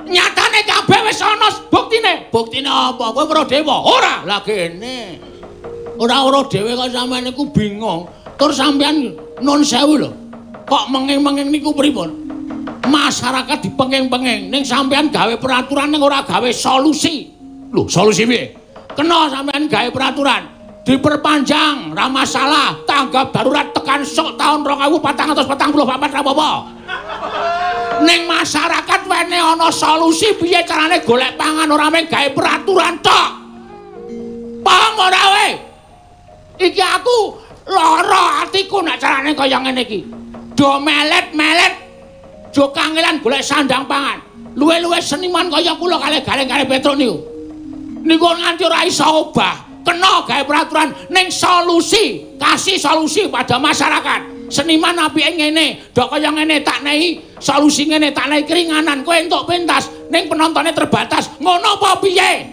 nyatane kabeh wis ana buktine. Buktine apa? Kowe weruh dewa? Ora. Lah kene. Ora weruh dhewe kok sampean niku bingung. Tur sampean nun sewu lho. Kok menging-menging niku pripun? Masyarakat dipenging-penging ning sampean gawe peraturan ning ora gawe solusi. Lho, solusi piye? Kena sampean gawe peraturan diperpanjang, ra masalah, tanggap darurat tekan sok tahun 2444 ra apa-apa. Ning masyarakat wene ana solusi piye carane golek pangan ora mung gawe peraturan tok. Paham ora kowe? Iki aku lara atiku nek carane kaya ngene iki. Do melet-melet, do kangelan golek sandang pangan. Luwe-luwe seniman kaya kula kalih Gareng kalih Petruk niku. Niku nganti ora iso obah. Kena gawe peraturan ning solusi, kasih solusi pada masyarakat. Seniman apike ngene, do kaya ngene tak nei solusi ngene, tak nei keringanan, kowe entuk pentas ning penontonnya terbatas. Ngono apa piye?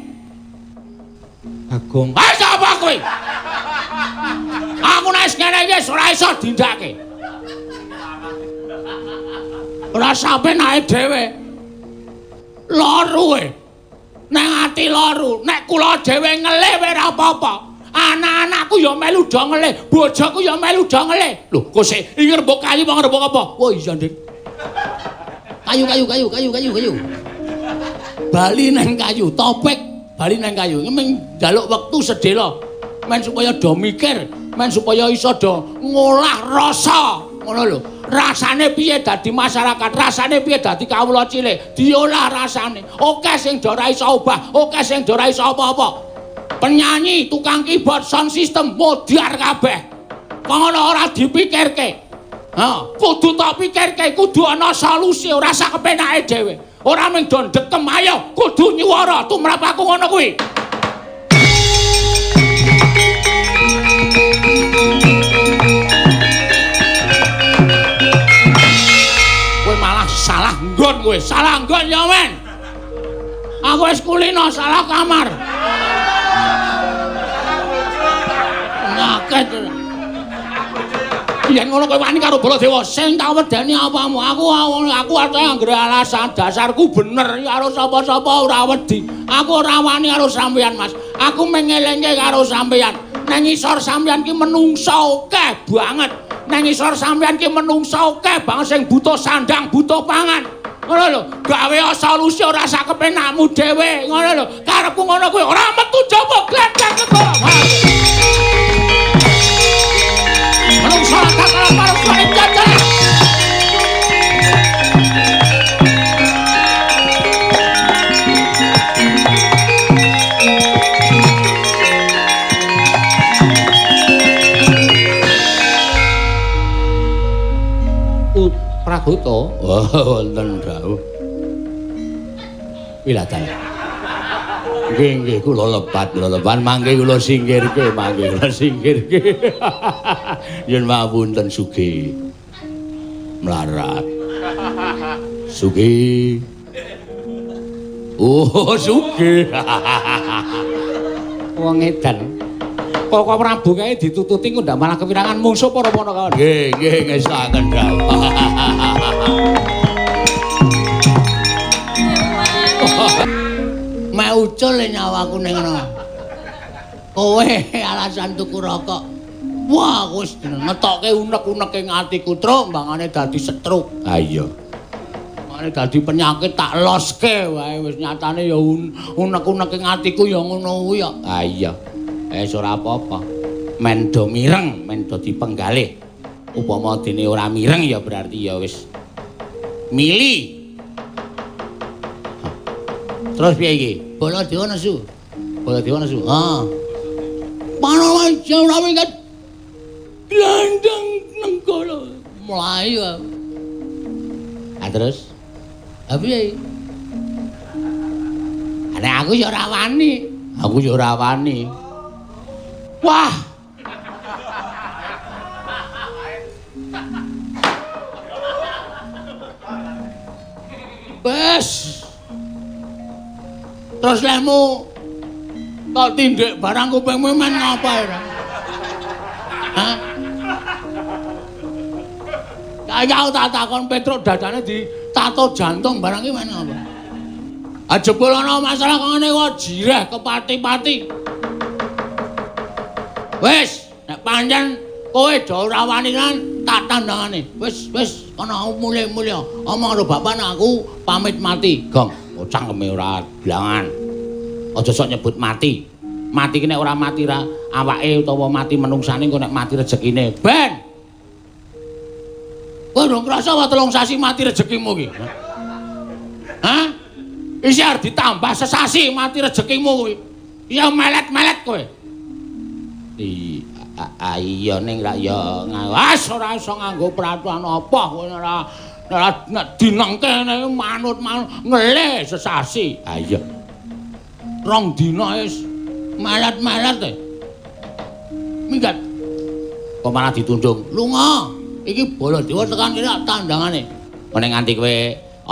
Bagong. Ha sapa kowe? Aku nek ngene iki wis ora iso dindake. Ora sampe nae dhewe. Loro kowe. Nang ati loro, nek kula dhewe ngelih ora apa-apa. Anak-anakku ya melu do ngelih, bojoku ya melu do ngelih. Lho, kok sik iki rembug kayu apa rembug apa? Oh iya, Dik. Kayu kayu kayu kayu kayu kayu. Bali nang kayu, topik bali nang kayu. Ming njaluk wektu sedhela men supaya do mikir, men supaya iso do ngolah rasa. Ngono lho. Rasane piye dadi masyarakat, rasane piye dadi kawula cilik, diolah rasane. Oke sing do ora iso obah, oke sing do ora iso apa-apa. Penyanyi, tukang keyboard, sound system modar kabeh. Kok ngono ora dipikirke. Ha, kudu tok pikirke, kudu ana solusi, ora sak kepenake dhewe. Ora mung do ndekem, ayo kudu nyuwara tumrap aku ngono kuwi. Kowe malah salah nggon kowe, salah nggon ya men. Aku wis kulino salah kamar. Penyakit. Yen ngono kowe wani karo Baladewa, sing tak wedeni apamu? Aku arep anggere alasan dasarku bener karo sapa-sapa ora wedi. Aku ora wani karo sampeyan, Mas. Aku mengelingke karo sampeyan. Nang ngisor sampeyan ki menungso akeh banget. Nang ngisor sampeyan ki menungso akeh banget sing butuh sandang, butuh pangan. Ngono lho, gawe solusi ora sak kepenakmu dhewe, ngono lho. Karepku ngono kuwi ora metu jaba gledek kok. Menungso tak kalah parung suwane jajan. Pragoto, oh, wonten dawuh. Wilatan. Nggih, nggih, kula lepat, kula lepat mangke kula singkirke, mangke kula singkirke. Yen mapunten sugih. Melarat. Sugih. Oh, sugih. Wong edan. Koko Prabu kae ditututi kok ndak malah kepirangan mungsuh para Panakawan. Nggih, nggih ngestokaken dawuh. Mek ucul nyawaku ning ngono. Kowe alasan tuku rokok. Wah, wis ngetokke unek-uneke ing atiku, Truk, mbangane dadi stroke. Ha iya. Mbangane dadi penyakit tak loske wae wis nyatane ya unek-unek ing atiku ya ngono kuwi ya. Ha iya. Wis ora apa-apa. Men do mireng, men do dipenggalih. Upama dene ora mireng ya berarti ya wis mili. Terus piye iki? Baladewa nesu. Baladewa nesu. Ha. Panawaja ora minggat. Glandang nenggala mlayu. Ha terus? Ha piye? Nek aku ya ora wani. Aku ya ora wani. Wah. Wes. Terus lehmu kok tindik barang kupingmu men ngapa ora? Hah? Kaya aku tak takon Petruk dadane ditato jantung barang iki men ngapa? Ah jebul ana masalah kok ngene kok jireh kepati-pati. Wis, nek pancen kowe do ora wani lan tak tandangane. Wis, wis kono mulih-mulih. Omong karo bapak nek aku pamit mati. Gong, cangkeme ora blangan. Aja sok nyebut mati. Mati ki nek ora mati ra awake utawa mati menungsane engko nek mati rezekine. Ben. Kowe durung krasa wae 3 sasi mati rezekimu ki. Hah? Isih arep ditambah sesasi mati rezekimu kuwi. Ya melet-melet kowe. Iya ning rak ya ngawas ora iso nganggo peraturan apa kowe ora nek dinengke manut-manut ngelih sesasi. Ha iya. 2 dina wis melet-melet e. Minggat. Kok malah ditundung? Lunga. Iki Baladewa tekan kene tandangane. Nek nganti kowe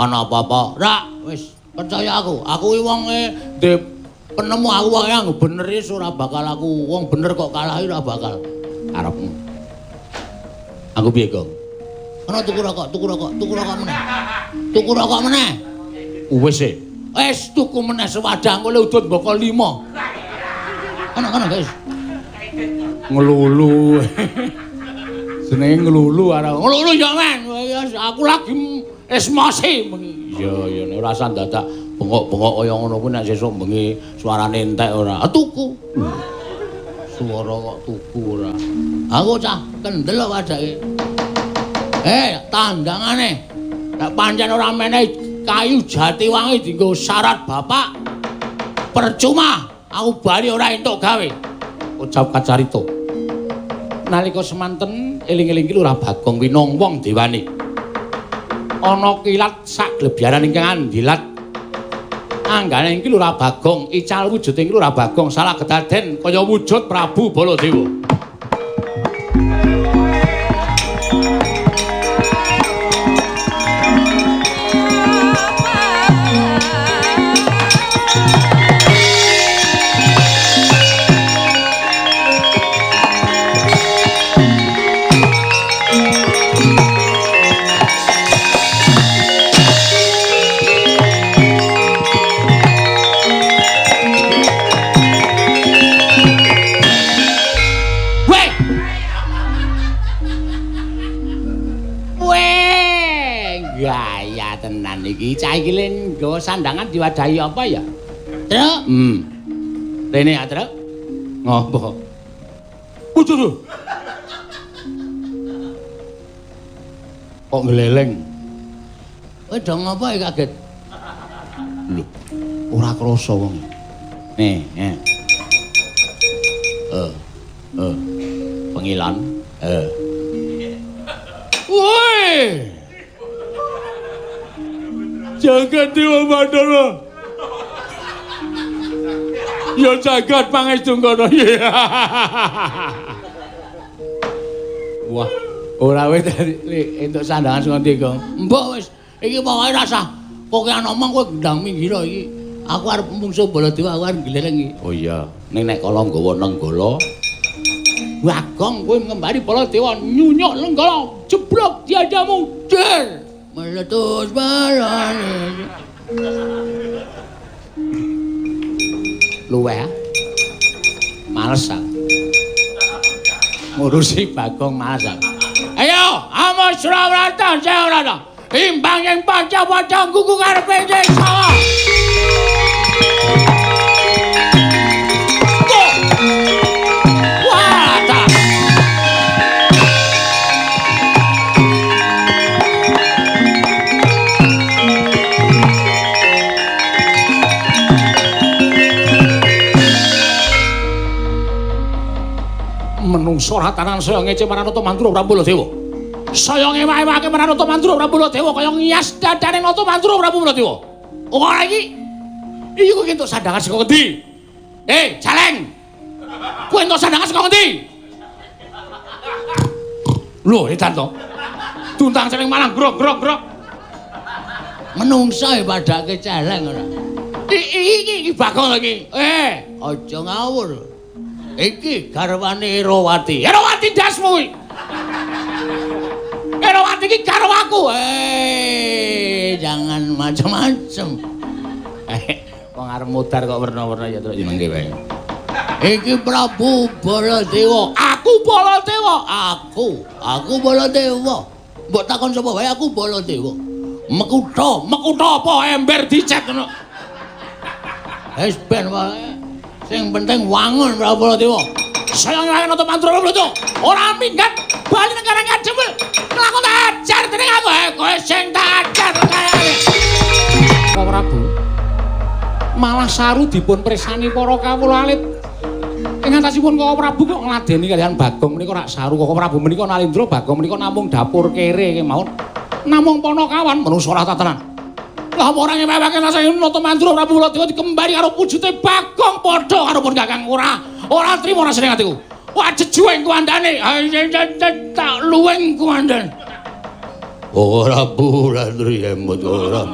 ana apa-apa, rak wis percaya aku. Aku iki wonge ndek penemu aku wae anggo bener wis ora bakal aku wong bener kok kalah ora bakal. Karepmu. Aku piye, Gong? Ana tuku rokok, tuku rokok, tuku rokok meneh. Tuku rokok meneh. Wis e. Wis tuku meneh sewadah engko le udut mboko 5. Ana-ana, guys. Ngelulu. Jenenge ngelulu arep. Ngelulu ya, men. Aku lagi esmosi bengi. Iya, iya nek ora usah dadak bengok-bengok kaya ngono kuwi nek sesuk bengi suarane entek ora. Tuku. Suara kok tuku ora. Aku cah kendel kok wadake. Tandangane. Nek pancen ora menehi kayu jati wangi dienggo syarat bapak. Percuma aku bali ora entuk gawe. Ucap kacarita. Nalika semanten eling-eling ki Lurah Bagong winong wong dewane. Ana kilat sak glebyaran ingkang andilat. Anggane iki Lurah Bagong, ical wujude iki Lurah Bagong salah kedaden kaya wujud Prabu Baladewa. Iki cah iki len nggawa sandangan diwadahi apa ya? Truk. Rene ya, Truk. Ngopo? Waduh. Kok ngleleng? Kowe do ngopo iki kaget? Lho, ora krasa wong. Nih, nih. Pengilan. Woi. Jagat Dewa Bathara. Ya jagat pangestungkara. Wah, ora wis entuk sandangan saka ndi, Gong? Mbok wis Iki pokoke rasah kokean omong kowe gendang minggir iki. Aku arep mungsuh Baladewa, aku arep gleleng iki. Oh iya, ning nek kala nggawa Nenggala, Bagong kowe ngembari Baladewa nyunyuk Nenggala, jeblok diadamu. Der. Meletus balane. Luweh. Males aku. Ngurusi Bagong males aku. Ayo, amo Surawarta, Surawarta. Imbang ing panca-panca gugu karepe desa. Menungso ratanan saya ngece marang Nata Mandura Prabu Baladewa. Saya ngewah-ewake marang Nata Mandura Prabu Baladewa kaya ngias dadane Nata Mandura Prabu Baladewa. Ora iki. Iki kowe entuk sandangan saka ngendi? Celeng. Kowe entuk sandangan saka ngendi? Lho, edan to. Tuntang celeng malang grok-grok-grok. Menungso e padake celeng ora. Iki iki Bagong iki. Aja ngawur. Iki garwane Erawati. Erawati ndasmu kuwi. Erawati iki garwaku. Jangan macem-macem. Wong arep mudhar kok werna-werna ya terus jenenge wae. Iki Prabu Baladewa. Aku Baladewa. Aku Baladewa. Mbok takon sapa wae aku Baladewa. Mekutha, mekutha apa ember dicet ngono. Wis ben wae. Sing penting wangun Prabu Baladewa. Saya nglawan Nata Mandura Baladewa. Ora minggat bali nang karang jebul. Kelakon tak ajar dening aku. Kowe sing tak ajar kayane. Kok Prabu malah saru dipun presani para kawula alit. Ing antasipun Koko Prabu kok ngladeni kaliyan Bagong menika rak saru. Koko Prabu menika nalindra, Bagong menika namung dapur kere kemawon. Namung ponokawan menungsa ora tatanan. Lah ora ngewewake rasane Nata Mandura Prabu Baladewa dikembari karo wujute Bagong padha karo pun Kakang ora trimo rasane atiku. Wah jejuweng kuwandane. Tak luweng kuwandane. Ora Prabu Lemut ora.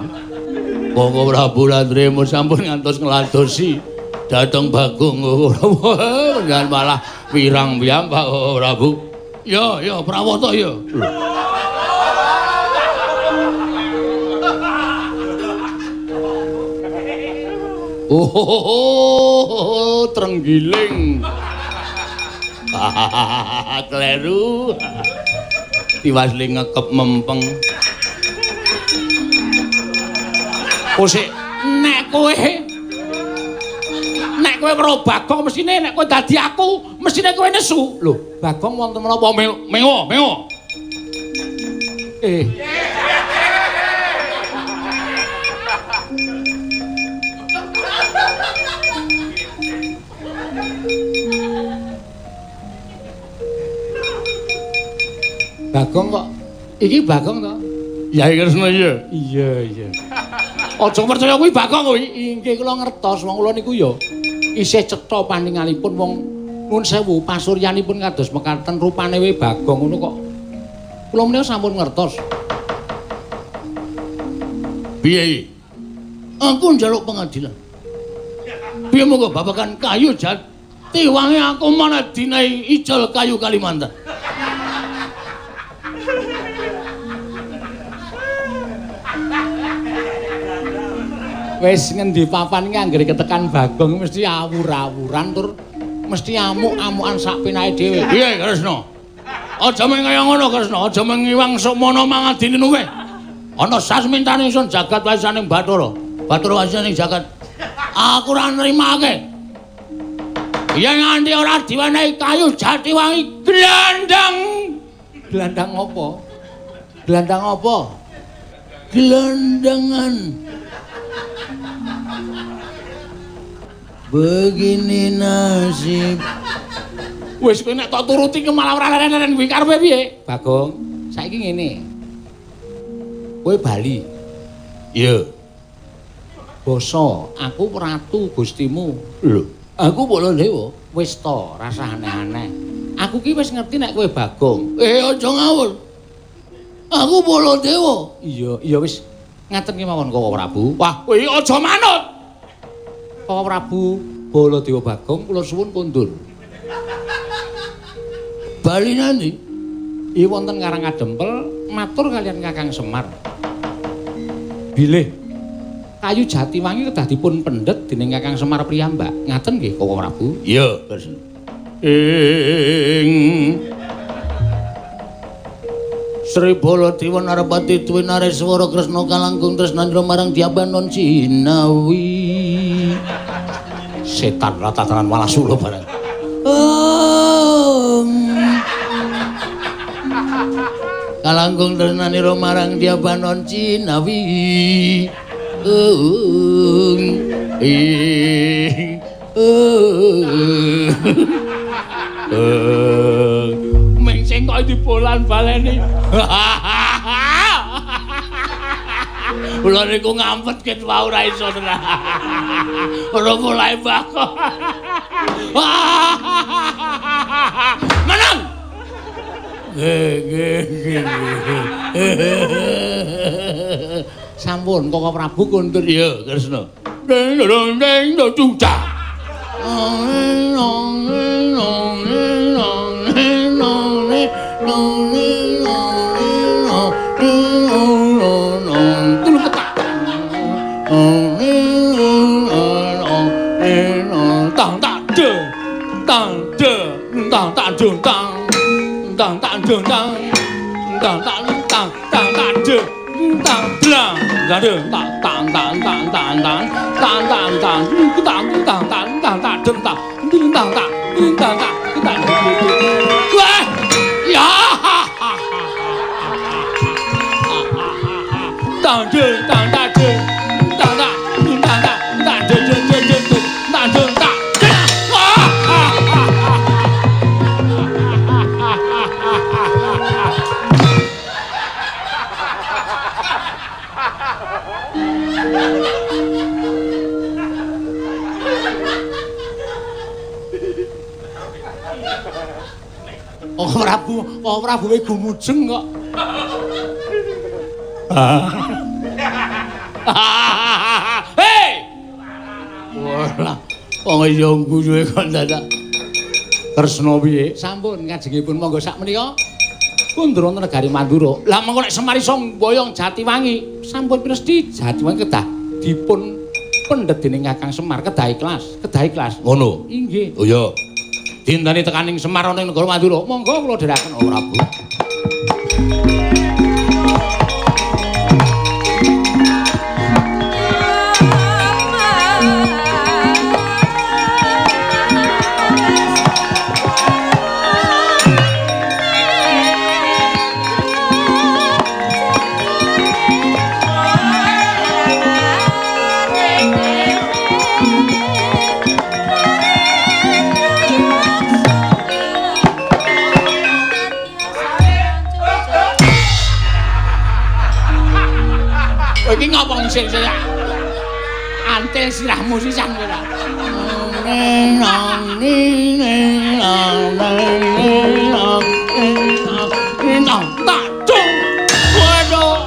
Koko Prabu Landremo sampun ngantos ngladosi dhateng Bagong ora malah pirang piyambak Prabu. Ya ya Prawata ya. Oh, trenggiling. Kleru. Tiwas le ngekep mempeng. Kosik nek kowe weruh Bagong mesine nek kowe dadi aku, mesine kowe nesu. Lho, Bagong wonten menapa mengo, mengo. Bagong kok iki Bagong to? Ya Kresna iya. Iya, iya. Aja percaya kuwi Bagong kuwi. Inggih kula ngertos wong kula niku ya isih cetha paningalipun wong nuwun sewu pasuryanipun kados mekaten rupane we Bagong ngono kok. Kula menika sampun ngertos. Piye iki? Aku njaluk pengadilan. Piye monggo babagan kayu jati wangi aku mana dinai ijol kayu Kalimantan. Wis ngendi papan iki anggere ketekan Bagong mesti awur-awuran tur mesti amuk-amukan sak penake dhewe. Piye Kresna? Aja mung kaya ngono Kresna, aja mung ngiwang sukmana mangadine luwih. Ana sasmintane ingsun jagat warisaning Bathara. Bathara warisaning jagat. Aku ora nrimake. Yen nganti ora diwenehi kayu jati wangi glandang. Glandang apa? Glandang apa? Glandangan. Begini nasib. Wis kowe nek tok turuti ki malah ora leren-leren kuwi karepe piye? Bagong, saiki ngene. Kowe bali. Iya. Basa, aku ratu Gustimu. Lho, aku Baladewa. Wis to, rasah aneh-aneh. Aku ki wis ngerti nek kowe Bagong. Aja ngawur. Aku Baladewa. Iya, iya wis. Ngaten kemawon Koko Prabu. Wah, kowe aja manut. Koko Prabu Baladewa Bagong kula suwun kondur. Bali nanti iya wonten Karang Kadempel matur kalian Kakang Semar. Bilih kayu Jatiwangi kedah dipun pendhet dening Kakang Semar piyambak. Ngaten nggih Koko Prabu? Iya, Kresna. Ing Sri Baladewa Narapati Dwi Nareswara Kresna kalangkung tresnandra marang Dyabanon Jinawi. Setan ratataran walasula barang. Kalangkung tresnanira marang Dyabanon Jinawi. Ing Ming sing kok dibolan baleni. Kula niku ngampet ket wau ora iso tenan. Ora mulai bako. Menang. Nggih, nggih. Sampun Koko Prabu kondur ya, Kresna. Ding dong ding dong cah. Oh Prabu we gumujeng kok. Hei. Walah, wong iya guyune kok dadak. Kresna piye? Sampun kajengipun monggo sak menika kundur wonten negari Mandura. Lah mengko nek Semar iso mboyong Jatiwangi, sampun pinesti Jatiwangi kedah dipun pendhet dening Kakang Semar, kedah ikhlas, kedah ikhlas. Ngono. Inggih. Oh iya. Dinteni tekaning Semar ana ing negara Mandura. Monggo kula dherekaken oh Prabu. Iki ngomong sing antil sirahmu sisan kowe ta. Waduh.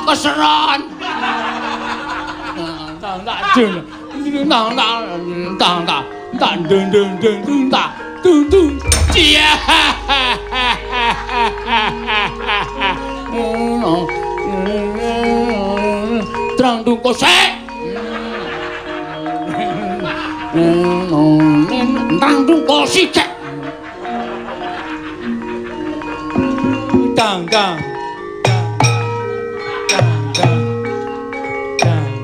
Keseron. Tang tak dung. Tang tak tang tak tang dung dung dung dung tak dung dung. Iya. Trang dung kosek. Tang dung kosek. Tang tang. Tang tang.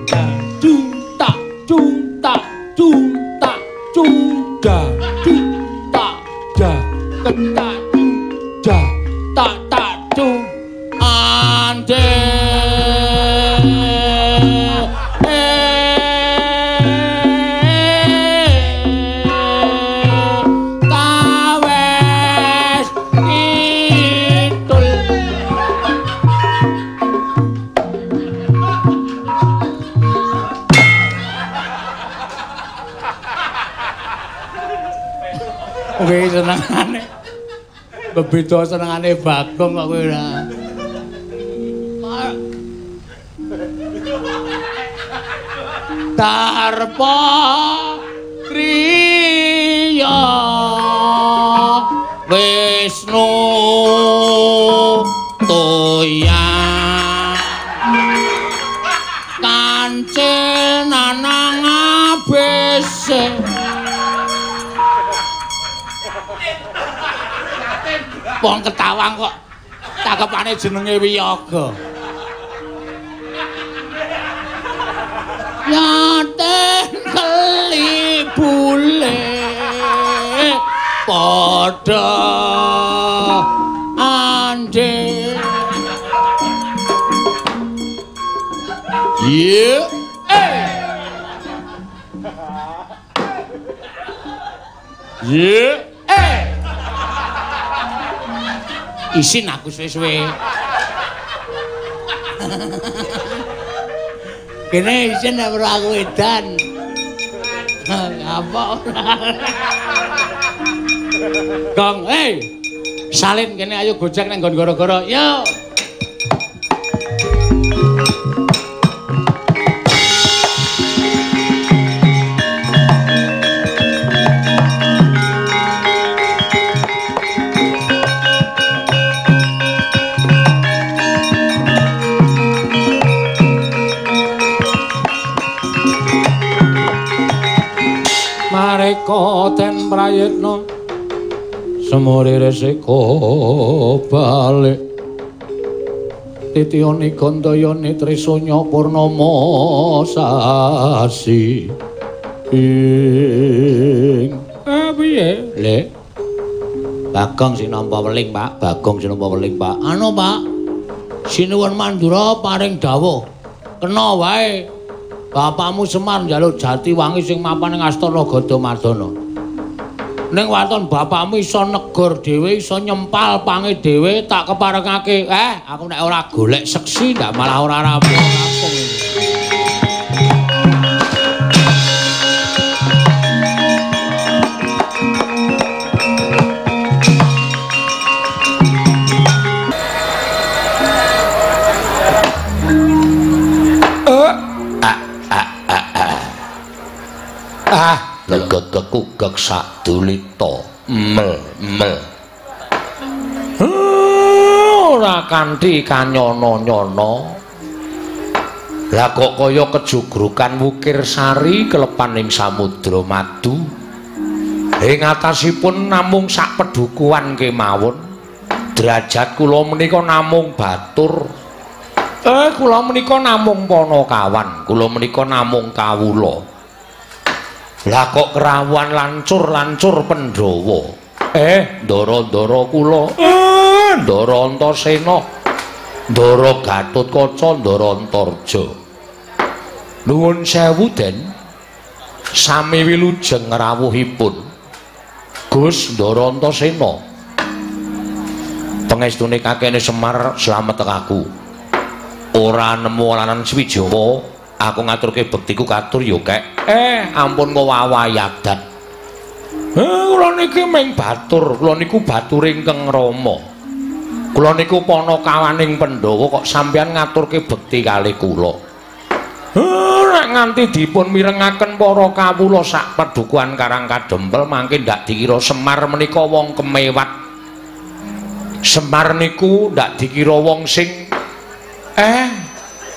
Tang dung tak dung tak dung tak dung da dung tak da ketak dung da tak tak dung ande. Kowe senengane bebeda senengane Bagong kok kowe ora. Darpa kriya Wisnu toya kancil nanang abese. Wong ketawang kok cakepane jenenge Wiyaga. Yaten kelibule padha ande. Ye eh. Ye eh. Isin aku suwe-suwe. Kene isin nek ora aku edan. Apa ora. Gong, hey. Salin kene ayo gojek nang nggon gara-gara. Yo. Mareka ten prayitna semure resika balik titiyane gandayane trisanya purnama sasi ing piye le Bagong sing nampa weling Pak, Bagong sing nampa weling Pak. Anu Pak, Sinuwun Mandura paring dawuh kena wae bapakmu Semar njaluk jati wangi sing mapan ing astana Gadamadana. Ning waton bapakmu iso negor dhewe, iso nyempal pange dhewe, tak keparengake. Aku nek ora golek seksi ndak malah ora rampung-rampung. Legekekugek sadulita mel mel ora kanthi kanyono-nyono. Lah kok kaya kejugrukan wukir sari kelepan ing samudra madu. Ing atasipun namung sak pedukuhan kemawon. Derajat kula menika namung batur. Kula menika namung panakawan, kula menika namung kawula. Lah kok kerawuhan lancur-lancur Pandhawa. Ndara-ndara kula. Ndara Antasena. Ndara Gatotkaca, Ndara Antarja. Nuwun sewu, Den. Sami wilujeng rawuhipun. Gus Ndara Antasena. Pengestune kakene Semar slamet aku. Ora nemu alanan Swijawa. Aku ngaturke bektiku katur ya, Kek. Ampun ngowawahi adat. Kula niki mung batur, kula niku bature ingkang Rama. Kula niku panakawaning Pandhawa kok sampeyan ngaturke bekti kalih kula. Nek nganti dipun mirengaken para kawula sak padukuhan Karang Kadempel mangke ndak dikira Semar menika wong kemewat. Semar niku ndak dikira wong sing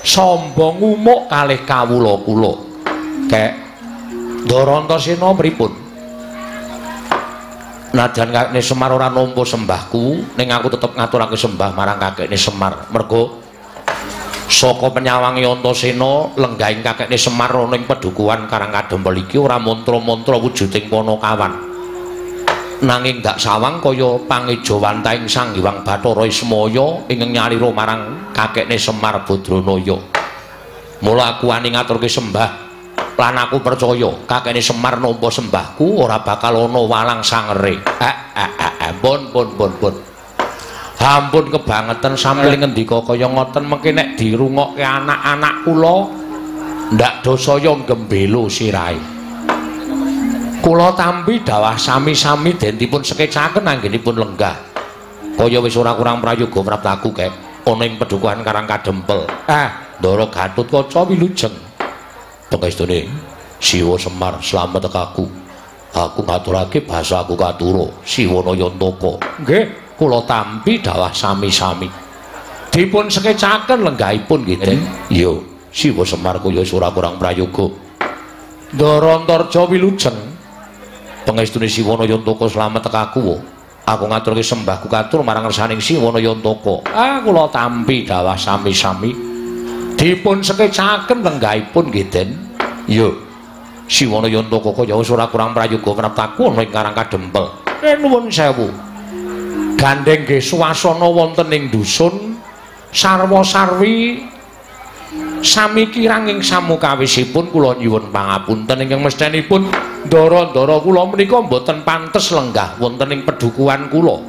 sombong umuk kalih kawula kula. Kek Ndara Antasena pripun? Najan kakekne Semar ora nampa sembahku, ning aku tetep ngaturake sembah marang kakekne Semar. Mergo saka penyawange Antasena lenggahing kakekne Semar ana ing pedukuhan Karang Kadempel iki ora mantra-mantra wujuding panakawan. Nanging dak sawang kaya pangejawantahing Sang Hyang Bathara Ismaya ingkang nyalira marang kakekne Semar Badranaya. Mula aku wani ngaturke sembah lan aku percaya kakekne Semar nampa sembahku ora bakal ana walang sangere. Pun pun pun pun. Ampun kebangetan sampeyan ngendika kaya ngoten mengke nek dirungokke anak-anak kula ndak dosaya gembelo sirahe. Kula tampi dawah sami-sami den dipun sekecaken anggenipun lenggah. Kaya wis ora kurang prayoga praptaku, Kek, ana ing pedukuhan Karang Kadempel. Ndara Gatotkaca wilujeng. Pangestune Siwa Semar slamet tekaku. Aku ngaturake basaku katura Siwa Nayantaka. Nggih, kula tampi dawah sami-sami. Dipun sekecaken lenggahipun nggih, Den. Iya, Siwa Semar kaya ora kurang prayoga. Ndara Antarja wilujeng. Pangestune Siwa Nayantaka slamet tekaku. Aku ngaturke sembahku katur marang ngersaning Siwa Nayantaka. Ah, kula tampi dawah sami-sami. Dipun sekecaken lenggahipun nggih, Den. Iya. Siwa Nayantaka kaya wis ora kurang prayoga praptaku ana ing Karang Kadempel. Nuwun sewu. Gandeng nggih swasana wonten ing dusun sarwa-sarwi sami kirang ing samukawisipun kula nyuwun pangapunten ingkang mesthenipun ndara-ndara kula menika mboten pantes lenggah wonten ing pedukuhan kula.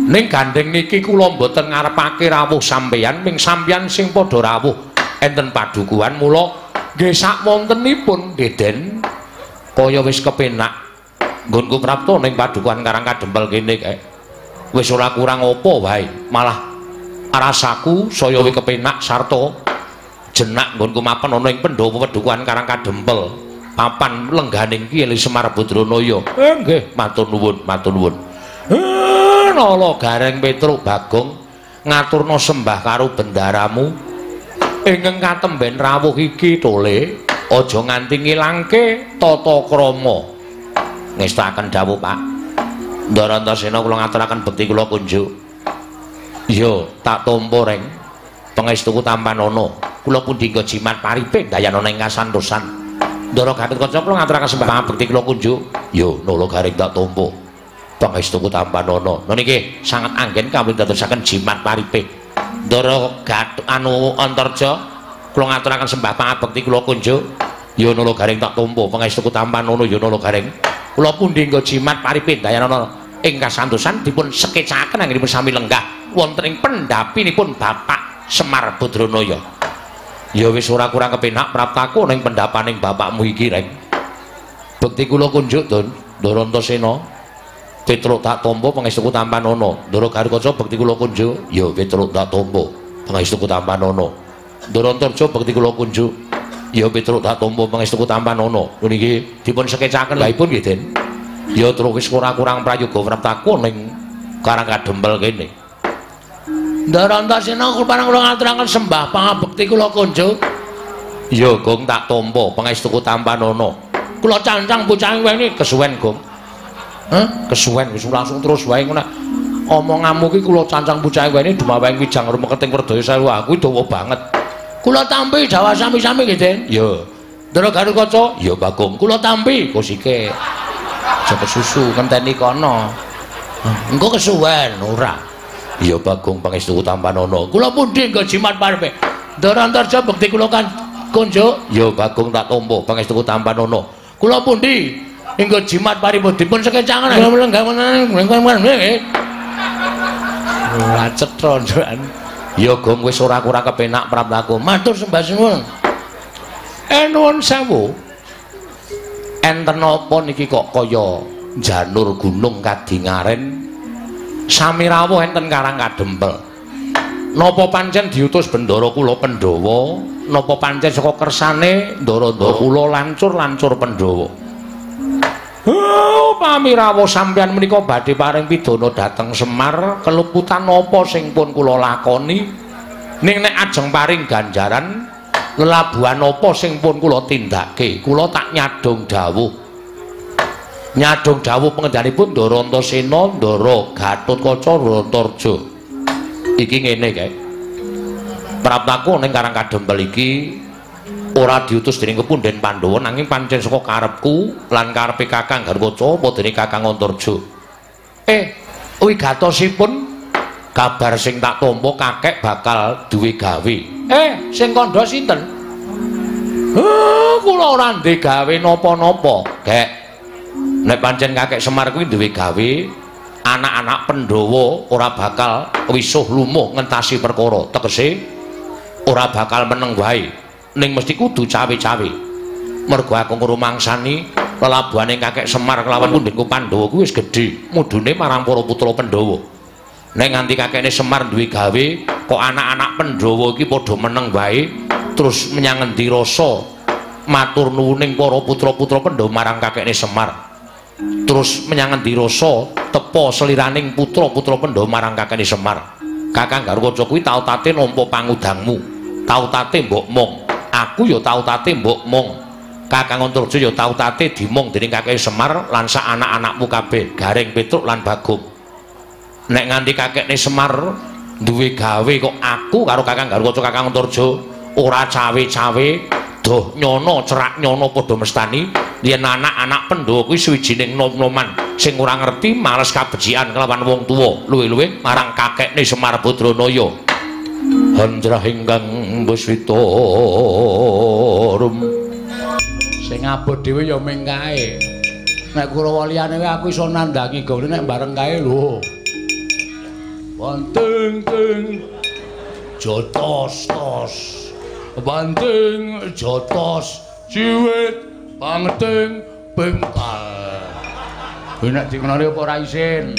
Ning gandeng niki kula mboten ngarepake rawuh sampeyan, ming sampeyan sing padha rawuh enten padukuhan mula nggih sakwontenipun nggih, Den. Kaya wis kepenak nggonku prapta ning padukuhan Karang Kadempel kene kae. Wis ora kurang apa wae, malah rasaku saya wis kepenak sarta jenak nggonku mapan ana ing pendopo pedukuhan Karang Kadempel. Papan lengganing Ki Semar Badranaya. Nggih, matur nuwun, matur nuwun. Nala Gareng Petruk Bagong ngaturna sembah karo bendaramu. Ingkang katemben rawuh iki tole aja nganti ngilangke tata krama. Ngestakaken dawuh, Pak. Ndara Antasena kula ngaturaken bekti kula kunjuk. Iya, tak tampa reng. Pangestuku tampanana. Kula pundi nggo jimat paripe dayanana ing kasantosan. Ndara Gatotkaca kula ngaturaken sembah bekti kula kunjuk. Iya, Nala Gareng tak tampa. Pangestuku tampanana. Nah niki sanget anggen kawit dadosaken jimat paripe. Ndara Gatut anu Antarja kula ngaturaken sembah pangabekti kula kunjuk. Ya Nala Gareng tak tampa. Pangestuku tampanana ya Nala Gareng. Kula pundi nggo jimat paripe dayanana ing kasantosan dipun sekecaken anggenipun sami lenggah wonten ing pendhapinipun Bapak Semar Badranaya. Ya wis ora kurang kepenak praptaku ning pendhapaning bapakmu iki, Reng. Bekti kula kunjuk, Don. Ndara Antasena. Petruk tak tampa pangestuku tampanana. Ndara Garukaca bekti kula kunjuk. Ya Petruk tak tampa pangestuku tampanana. Ndara Antarja bekti kula kunjuk. Ya Petruk tak tampa pangestuku tampanana. Niki dipun sekecaken lha-ipun nggih, Den. Ya terus wis ora kurang prayoga praptaku ning Karang Kadempel kene. Ndara Antasena kula ngaturaken sembah pangabekti kula kunjuk. Ya Gong tak tampa pangestuku tampanana. Kula cancang bocah weni kesuwen, Gong. Hah? Kesuwen wis langsung terus wae ngono. Omonganmu ki kula cancang bocah weni dumaweng wijang rumeketing werdaya sewu aku dawa banget. Kula tampi dawah sami-sami nggih, Den. Ya. Ndara Garukaca? Ya Bagong. Kula tampi kosike. Aja kesusu ngenteni kono. Engko kesuwen ora. Ya Bagong pangestuku tampanana. Kula pundi nggo jimat parepe. Ndara Antarja bekti kula kan kunjuk. Ya Bagong tak tampa pangestuku tampanana. Kula pundi nggo jimat paripun dipun sekecangen. Lenggah nggih. Ora cetha ndukan. Ya Gong wis ora kurang kepenak praptaku. Matur sembah suwun. Nuwun sewu. Enten apa niki kok kaya janur gunung kadingaren sami rawuh enten Karang Kadempel. Napa pancen diutus bendara kula Pandhawa? Napa pancen saka kersane ndara-ndara kula lancur-lancur Pandhawa? Oh, pamirawa sampeyan menika badhe paring pidana dhateng Semar, keluputan napa sing pun kula lakoni? Ning nek ajeng paring ganjaran lelabuhan apa sing pun kula tindake? Kula tak nyadong dawuh. Nyadong dawuh pengendhanipun Ndara Antasena, Ndara Gatotkaca, Ndara Antarja. Iki ngene kae. Praptaku ning Karang Kadempel iki ora diutus dening kepunden Pandhawa nanging pancen saka karepku lan karepe Kakang Garukaca apa dening Kakang Antarja. Wigatosipun kabar sing tak tampa kakek bakal duwe gawe. Sing kandha sinten? Kula ora ndek gawe napa-napa, Gek. Nek pancen kakek Semar kuwi duwe gawe, anak-anak Pandhawa ora bakal wisuh lumuh ngentasi perkara. Tegese ora bakal meneng wae. Ning mesti kudu cawe-cawe. Mergo aku ngrumangsani lelabuhane kakek Semar kelawan pundhenku Pandhawa kuwi wis gedhe, mudune marang para putra Pandhawa. Nek nganti kakekne Semar duwe gawe, kok anak-anak Pandhawa iki padha meneng wae, Terus menyang ngendi rasa matur nuwuning para putra-putra Pandhawa marang kakekne Semar. Terus menyang ngendi rasa tepa seliraning putra-putra Pandhawa marang kakekne Semar. Kakang Garukaca kuwi tau tate nampa pangudangmu, tau tate mbok mong. Aku ya tau tate mbok mong. Kakang Antarja ya tau tate dimong dening kakeke Semar lan sak anak-anakmu kabeh, Gareng, Petruk lan Bagong. Nek nganti kakekne Semar duwe gawe kok aku karo Kakang Garukaca, Kakang Antarja ora cawe-cawe, doh nyono cerak nyono padha mestani yen anak-anak Pandhawa kuwi suwijining nom-noman sing ora ngerti males kabecikan kelawan wong tuwa, luwih-luwih marang kakekne Semar Badranaya. Handrah ingkang buswita rum. Sing abot dhewe ya ming kae. Nek Kurawa liyane wae aku iso nandhangi gone nek bareng kae lho. Banting ting jotos tos. Banting jotos ciwit bangeting bengkal. Kowe nek dikenali apa ora isin?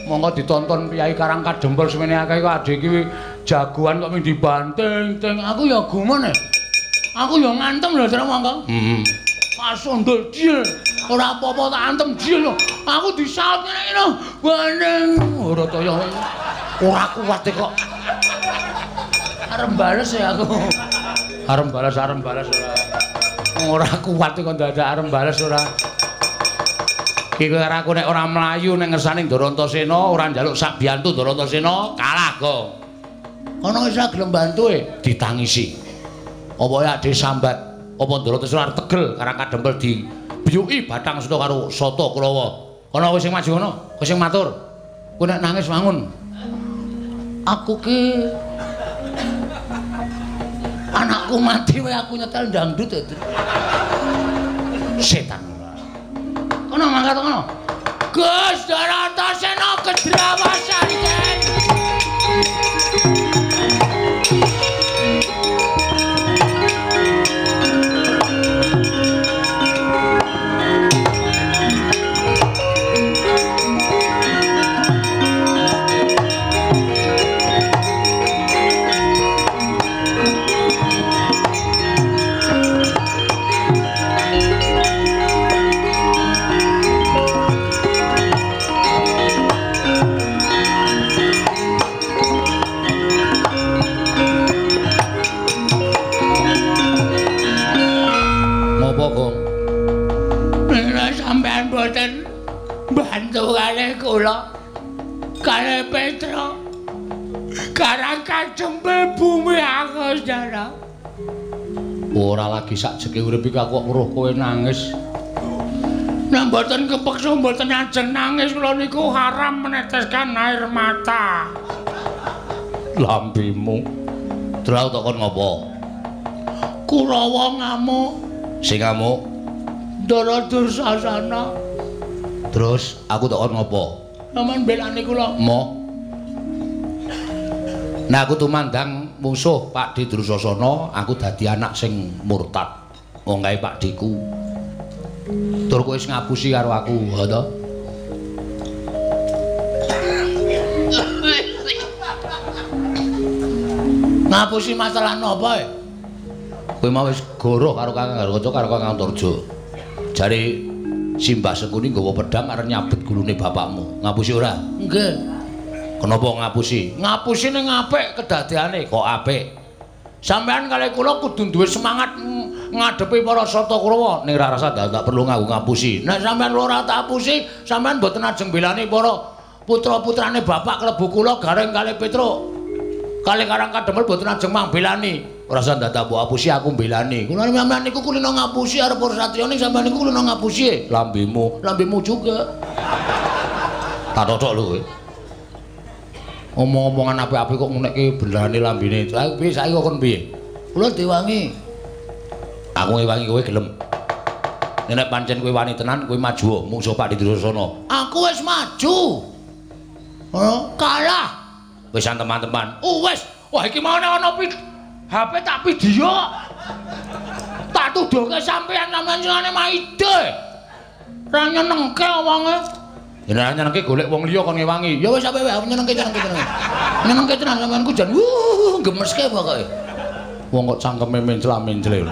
Monggo ditonton piyai Karang Kadempel semene akeh kok adhe iki jagoan kok ming dibanting ting. Aku ya gumun e. Aku ya ngantem lho trek monggo. Heeh. Pasundul jil. Ora apa-apa tak antem jil lho. Aku disaut ngene iki lho. Banting ora kaya ora kuat e kok. Arep bales ya aku. Arep bales ora. Ora kuat kok dadak arep bales ora. Iki karo aku nek ora mlayu ning ngersane Ndarantasena, ora njaluk sabiyantu Ndarantasena, kalah kok. Kono wis ora gelem bantu e, ditangisi. Apa ya ade sambat, apa Ndarantasena arep tegel Karang Kadempel dibiyuki bathang seta karo Sata Kurawa. Kono wis sing maju kono, kowe sing matur. Kowe nek nangis wangun. Aku ki anakku mati wae aku nyetel dangdut ya. Setan. Kono mangkat kono. Gus Ndarantasena kedrawasan den. Bantu kalih kula kalih Petruk Karang Kadempel bumi aku saudara. Ora lagi sakjeke urip iki aku kok weruh kowe nangis. Nek mboten kepeksa mboten ajeng nangis kula niku haram meneteskan air mata. Lambemu. Terus tak kon ngopo? Kurawa ngamuk. Sing ngamuk Ndara Dursasana. Terus aku tak kon ngopo? Sampeyan belani kula. Moh. Nah aku tumandang mungsuh Pakdhe Dursasana, aku dadi anak sing murtad. Wong kae Pakdheku. Tur kowe wis ngapusi karo aku, ha to? Ngapusi masalah napa e? Kowe mau wis goroh karo Kakang Garukaca karo Kakang Antarja. Jare Simbah Sengkuni nggawa pedhang arep nyabet gulune bapakmu. Ngapusi ora? Nggih. Kenapa ngapusi? Ngapusi ning apik kedadeane kok apik. Sampeyan kalih kula kudu duwe semangat ngadepi para Sata Kurawa. Ning ora rasa tak perlu nganggo ngapusi. Nek sampeyan ora tak apusi, sampeyan mboten ajeng belani para putra-putrane bapak klebu kula Gareng kalih Petruk. Kalih Karang Kadempel mboten ajeng mambelani. Ora usah dadak mbok apusi aku mbelani. Kula sampeyan niku kulino ngapusi arep para satriya ning sampeyan niku kulino ngapusi. Lambemu, lambemu juga. Tak totok lho kowe. Omong-omongan apik-apik kok ngunekke belane lambene. Aku piye saiki kok kon piye? Kula diwangi. Aku ngewangi kowe gelem. Nek pancen kowe wani tenan kowe maju mungsuh Pakdhe Dursasana. Aku wis maju. Oh, kalah. Wis teman-teman. Oh wis. Wah iki mau nek ana HP tak video. Tak tuduhke sampeyan sampeyan senengane maide. Ora nyenengke wonge. Yen nyenengke golek wong liya kon ngewangi. Ya wis sampe wae nyenengke tenan. Nyenengke tenan sampeanku jan gemeske pokoke. Wong kok cangkeme mencla-mencle.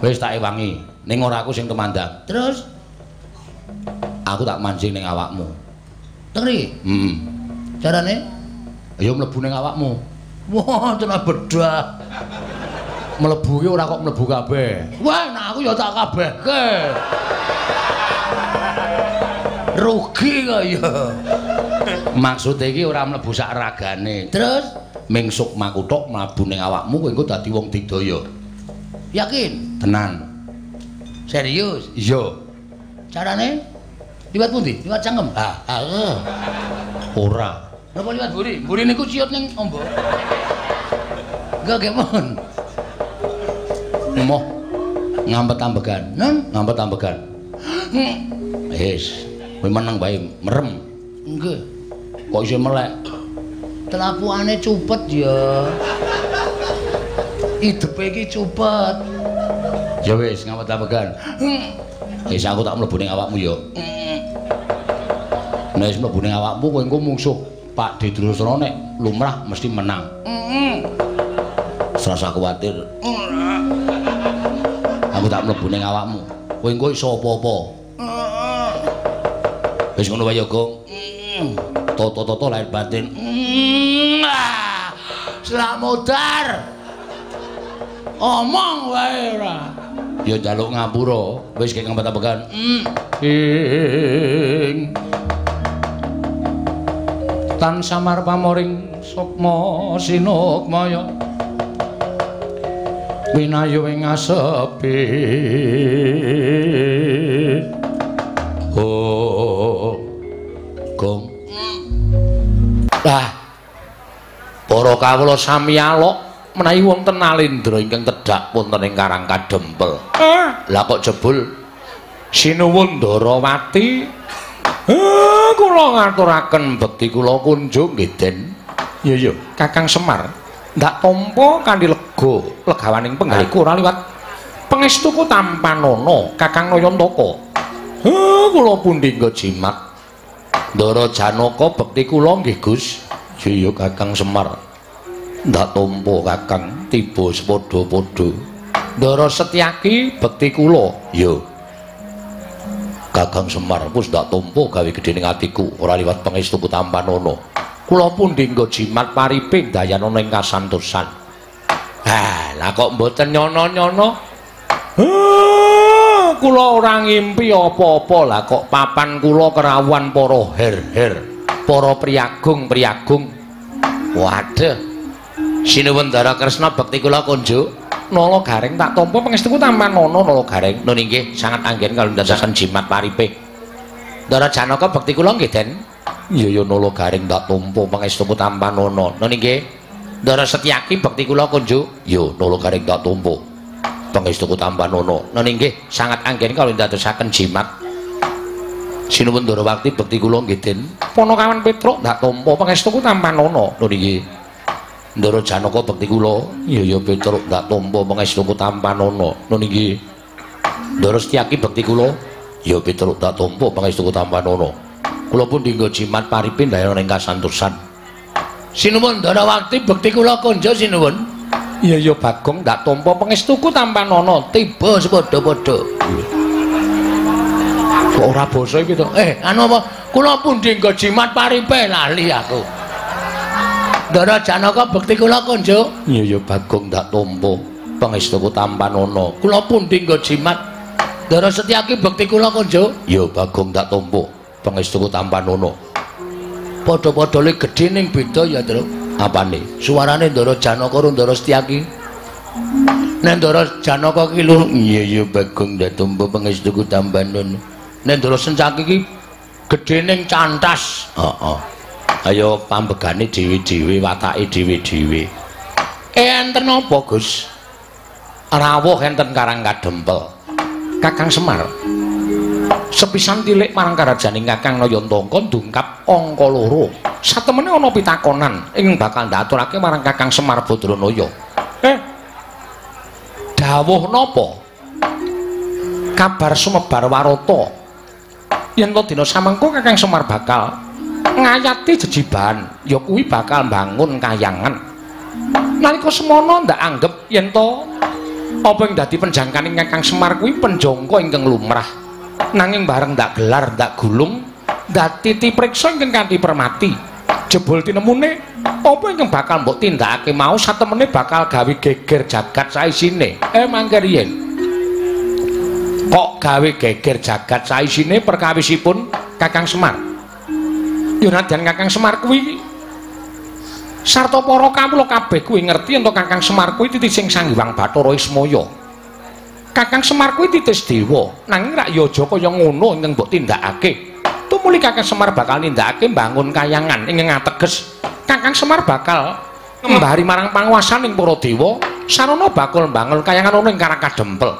Wis tak ewangi, ning ora aku sing tumandang. Terus aku tak mancing ning awakmu. Teri? Heeh. Carane? Ya mlebu ning awakmu. Wah, tenan bedah. Mlebu ki ora kok mlebu kabeh. Wah, nek aku ya tak kabehke. Rugi kok ya. Maksude iki ora mlebu sak ragane. Terus ming sukmaku tok mlebu ning awakmu kowe engko dadi wong digdaya. Yakin? Tenan. Serius? Iya. Carane? Liwat pundi? Liwat cangkem? Ha, ha. Ora. Napa liwat mburi? Mburi niku ciut ning ombo. Enggak gemon. Moh ngampet ambegan. Nun, ngampet ambegan. Wis, kowe meneng wae, merem. Nggih. Kok isih melek? Telapukane cupet ya. Idepe iki cupet. Ya wis, ngampet ambegan. Wis aku tak mlebu ning awakmu ya. Nek wis mlebu ning awakmu kowe engko mungsuh Pak Durasana nek lumrah mesti menang. Serasa kuwatir. Aku tak mlebu ning awakmu. Kowe engko iso apa-apa. Wis ngono wae ya, Gong. Toto-toto lahir batin. Slamodar. Omong wae ora. Ya njaluk ngapura, wis kek ngempet-empekan. Ing tan samar pamoring sukma sinukmaya winayu ing asepi. Oh, Gong. Ah, para kawula sami alok menawi wonten Nalendra ingkang tedhak wonten ing Karang Kadempel. Lah kok jebul sinuwun Ndarawati? Kula ngaturaken bekti kula kunjung nggih, Den. Iya iya, Kakang Semar. Ndak tampa kanthi lega, legawaning penggalihku ora liwat pangestuku tampanana Kakang Nayantaka. Kula pundi nggo jimat. Ndara Janaka bekti kula nggih, Gus. Iya Kakang Semar. Ndak tampa Kakang tiba sepadha-padha. Ndara Setyaki bekti kula. Iya. Kakang Semar wis ndak tampa gawe gedhe ning atiku ora liwat pangestuku tampanana. Kula pundi nggo jimat paripe dayanana ing kasantosan. Ha, lah kok mboten nyono-nyono? Kula ora ngimpi apa-apa, lah kok papan kula kerawuhan para her-her, para priyagung-priyagung. Waduh. Sinuwun Ndara Kresna bekti kula kunjuk. Nala Gareng tak tampa pangestuku tampanana Nala Gareng. Nun inggih sangat anggen kalau ndadosaken jimat paripe. Ndara Janaka bekti kula nggih, Den. Iya ya Nala Gareng tak tampa pangestuku tampanana. Nun inggih. Ndara Setyaki bekti kula kunjuk. Ya Nala Gareng tak tampa pangestuku tampanana. Nun inggih sangat anggen kalau ndadosaken jimat. Sinuwun Ndarawati bekti kula nggih, Den. Panakawan Petruk tak tampa pangestuku tampanana. Nun inggih. Ndara Janaka bekti kula. Iya ya Petruk ndak tampa pangestuku tampanana. Nun inggih. Ndara Setyaki bekti kula. Ya Petruk ndak tampa pangestuku tampanana. Kula pun dinggo jimat paripe ndayana ing kasantosan. Sinuwun Ndarawati bekti kula konjo sinuwun. Iya ya Bagong ndak tampa pangestuku tampanana. Tiba sepadha-padha. Kok ora basa iki to? Anu apa? Kula pun dinggo jimat paripe lali aku. Ndara Janaka bekti kula kunjuk. Iya ya Bagong ndak tampa pangestuku tampanana. Kula pundi nggo jimat. Ndara Setyaki bekti kula kunjuk. Ya Bagong ndak tampa pangestuku tampanana. Padha-padha le gedhe ning beda ya, Truk. Apane? Suarane Ndara Janaka karo Ndara Setyaki. Nek Ndara Janaka ki lho, iya ya Bagong ndak tampa pangestuku tampanana. Nek Ndara Setyaki ki gedhe ning cantas. Heeh. Ayo pambegane dhewe-dhewe, watake dhewe-dhewe. Enten apa, Gus? Rawuh enten Karang Kadempel. Kakang Semar. Sepisan tilik marang karajaning Kakang Nayantaka ndungkap angka 2. Satemene ana pitakonan ing bakal ndaturake marang Kakang Semar Badranaya. Dawuh napa? Kabar sumebar warata. Yen to dina samengko Kakang Semar bakal ngayati jejibahan, ya kuwi bakal mbangun kayangan. Nalika semono ndak anggep yen to apa ing dadi penjangkaning Kakang Semar kuwi penjangka ingkang lumrah. Nanging bareng ndak gelar, ndak gulung, ndak titi priksa ingkang kanthi permati. Jebul tinemune apa ingkang bakal mbok tindakake mau satemene bakal gawe geger jagat saisine. Mangke riyen. Kok gawe geger jagat saisine perkawisipun Kakang Semar? Ya nadyan Kakang Semar kuwi sarta para kawula kabeh kuwi ngerti yen Kakang Semar kuwi titising Sang Hyang Bathara Ismaya. Kakang Semar kuwi titis dewa, nanging rak ya aja kaya ngono ingkang mbok tindakake. Tumuli Kakang Semar bakal nindakake mbangun kayangan ingkang ateges Kakang Semar bakal ngembari marang panguwasaning para dewa, sarana bakal mbangun kayangan ana ing Karang Kadempel.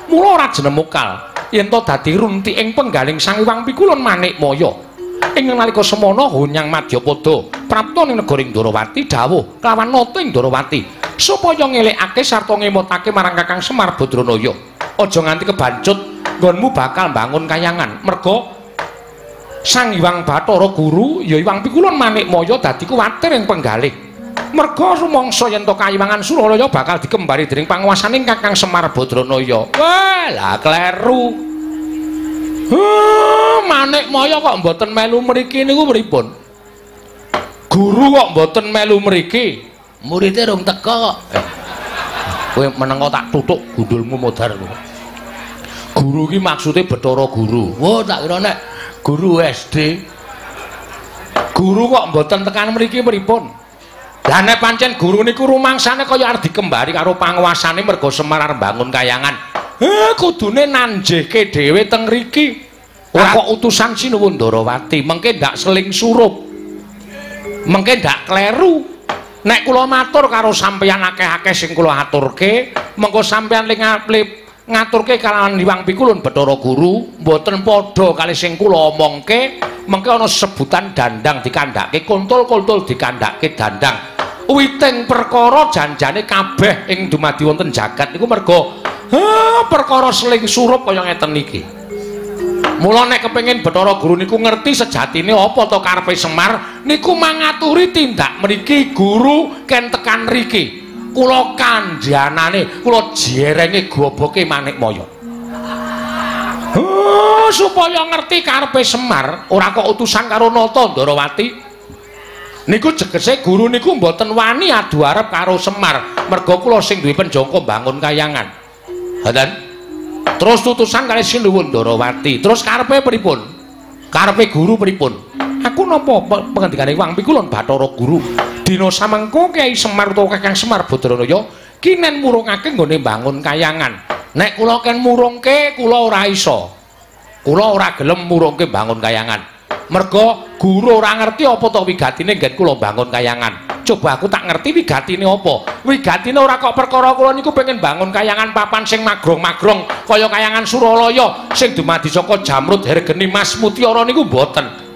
Mula ora jenemukal yen to dadi runtiking penggaling Sang Hyang Pikulun Manikmaya. Ing nalika semono Hunyang Madyapada prapta ning negara Ndorowati dawuh kelawan nata ing Ndorowati supaya ngelekake sarta ngemotake marang Kakang Semar Badranaya. Aja nganti kebancut nggonmu bakal mbangun kayangan merga Sang Hyang Bathara Guru ya Hyang Pikulun Manikmaya dadi kuwatir ing penggalih. Merga rumangsa yen to kayiwangan Suralaya bakal dikembari dening panguwasaning Kakang Semar Badranaya. Wah, lah kleru. Manikmaya kok mboten melu mriki niku pripun? Guru kok mboten melu mriki? Murite rung teka kok. Kowe meneng kok tak tutuk gundulmu modar kowe. Guru iki maksude Bathara Guru. Oh, tak kira nek guru SD. Guru kok mboten tekan mriki pripun? Lah nek pancen guru niku rumangsane kaya arep dikembari karo panguwasane merga Semar arep mbangun kayangan. Kudune nanjehke dhewe teng mriki. Ora kok utusan Sinuwun Ndorowati, mengke ndak seling surup. Mengke ndak kleru. Nek kula matur karo sampeyan akeh-akeh sing kula aturke, mengko sampeyan ngaturke kalawan Hyang Pikulun Bathara Guru, mboten padha kali sing kula omongke, mengke ana sebutan dandang dikandhake, kontol-kontol dikandhake dandang. Witing perkara janjane kabeh ing dumadi wonten jagat niku merga perkara seling surup kaya ngeten iki. Mula nek kepengin Bathara Guru niku ngerti sejatine apa to karepe Semar niku mangaturi tindak mriki guru ken tekan mriki. Kula kandhanane, kula jerenge goboke Manikmaya. Supaya ngerti karepe Semar, ora kok utusan karo Nata Ndorowati. Niku jegese guru niku mboten wani adu arep karo Semar, merga kula sing duwe penjangka mbangun kayangan. Ngoten. Terus tutusan kali Sinuwun Ndorowati. Terus karepe pripun? Karepe guru pripun? Aku napa pengendikane Hyang Pikulun Bathara Guru. Dina samengko Kyai Semar utawa Kakang Semar Badranaya kinen murungake nggone mbangun kayangan. Nek kula ken murungke kula ora iso. Kula ora gelem murungke mbangun kayangan. Merga guru ora ngerti apa to wigatine nggen kula mbangun kayangan. Coba aku tak ngerti wigatine apa. Wigatine ora kok perkara kula niku pengen bangun kayangan papan sing magrong-magrong kaya kayangan Suralaya sing dumadi saka jamrud hergeni mas mutiara niku mboten.